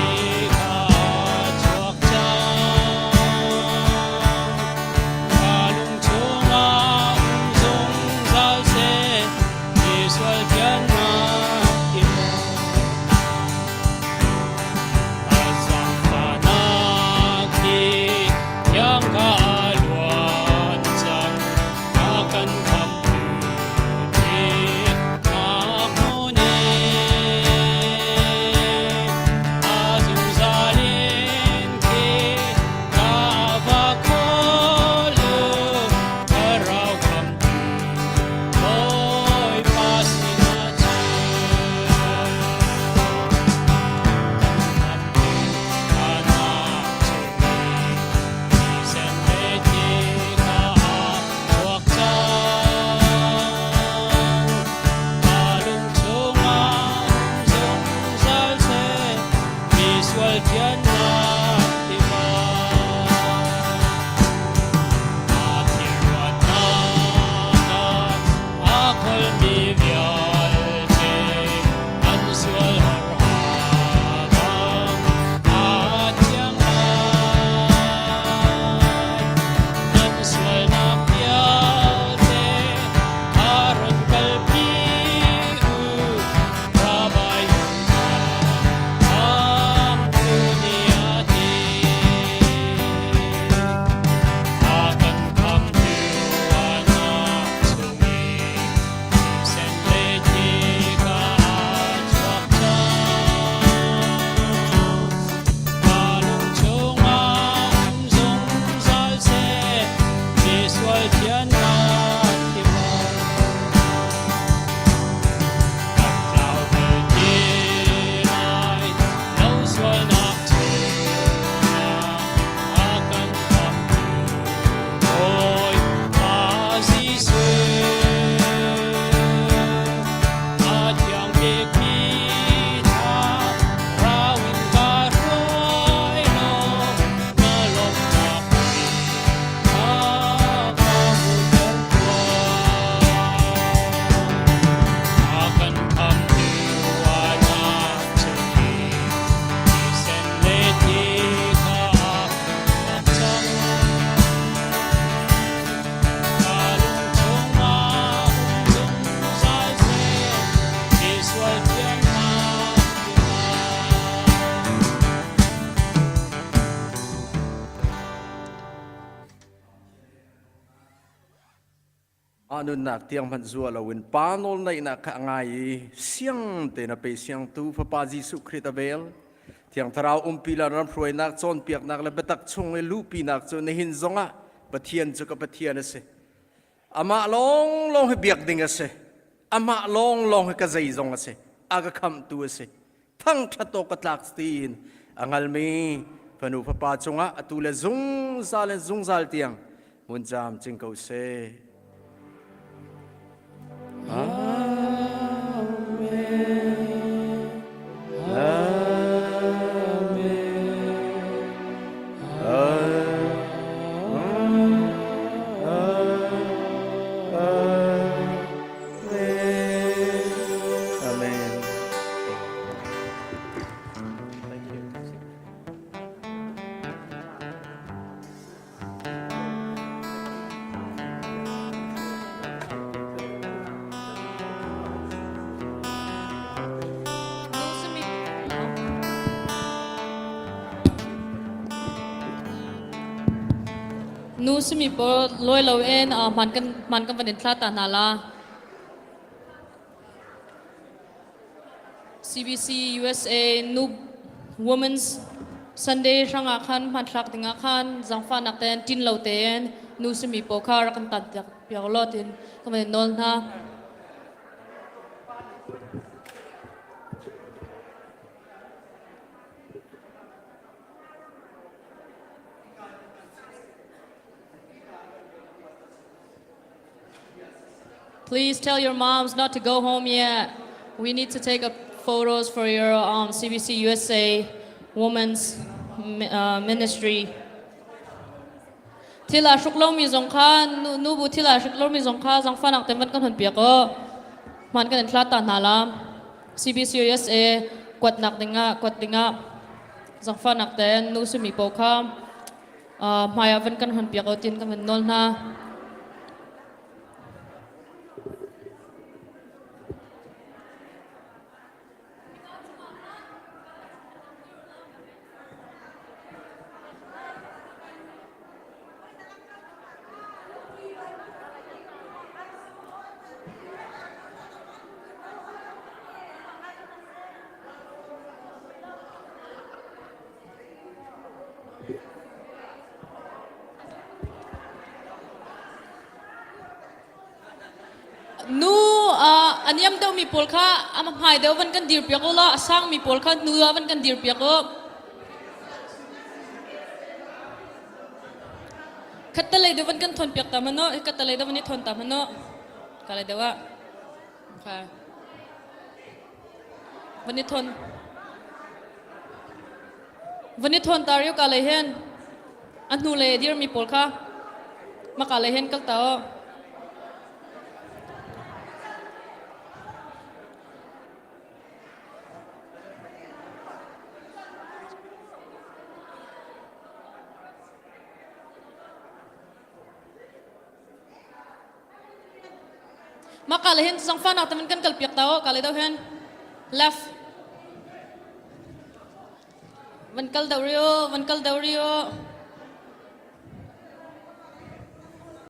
Amah nunnak tiang hmanh zua loin Pa nawlneihnak kha a ngai i siang tein a pe siangtu Fapa Jesuh Khrih a vel. Thiang Thlarau umpi le ramhruainak, cawnpiaknak le biatak chung i luhpinak cu nihin zongah Pathian cu ka Pathian a si. Amah lawnglawng hi biak ding a si. Amah lawnglawng hi ka zeizong a si. A ka khamhtu a si. Thangṭhat awk ka tlak tiin a ngalmi fanu fapa cungah atu le zungzal in zungzal tiang hmun caam cing ko seh. Amen. Amen. Amen. Nu simi pawl lawi lo in hman kan hman kan van in thla ta hna la. CBC USA nu Women's Sunday hrangah khan hmanthlak dingah khan zangfahnak ten ṭin lo tein nu simi pawl kha rak kan tan piak law tin ka van in nawl hna. Please tell your moms not to go home yet. We need to take up photos for your um, CBC USA Women's uh, Ministry. Thil aa hruk lomi zong kha nu bu thil aa hruk lomi zong kha zangfahnak te van kan hon piak o. Hman kan in hla ta hna la. CBC USA kuatnak dingah kuat dingah zangfahnak te nu simi po kha hmai ah van kan hon piak o tin kan van nawl hna. Nu a niam deuhmi pawl kha a hmai deuh van kan dir piak u law a sangmi pawl kha hnu ah van kan dir piak u. Khattalei deuh van kan thawn piak ta hmanh u, khattalei deuh van i thawn ta hmanh u. Kalei deuh ah. Okay. Van i thawn. Van i thawn ta riu ka lei hen. A hnu lei a dirmi pawl kha maka lei hen kal ta u. Maka le hin zangfahnak taman kan kal piak ta o ka le do hen left van kal do rio van kal do rio.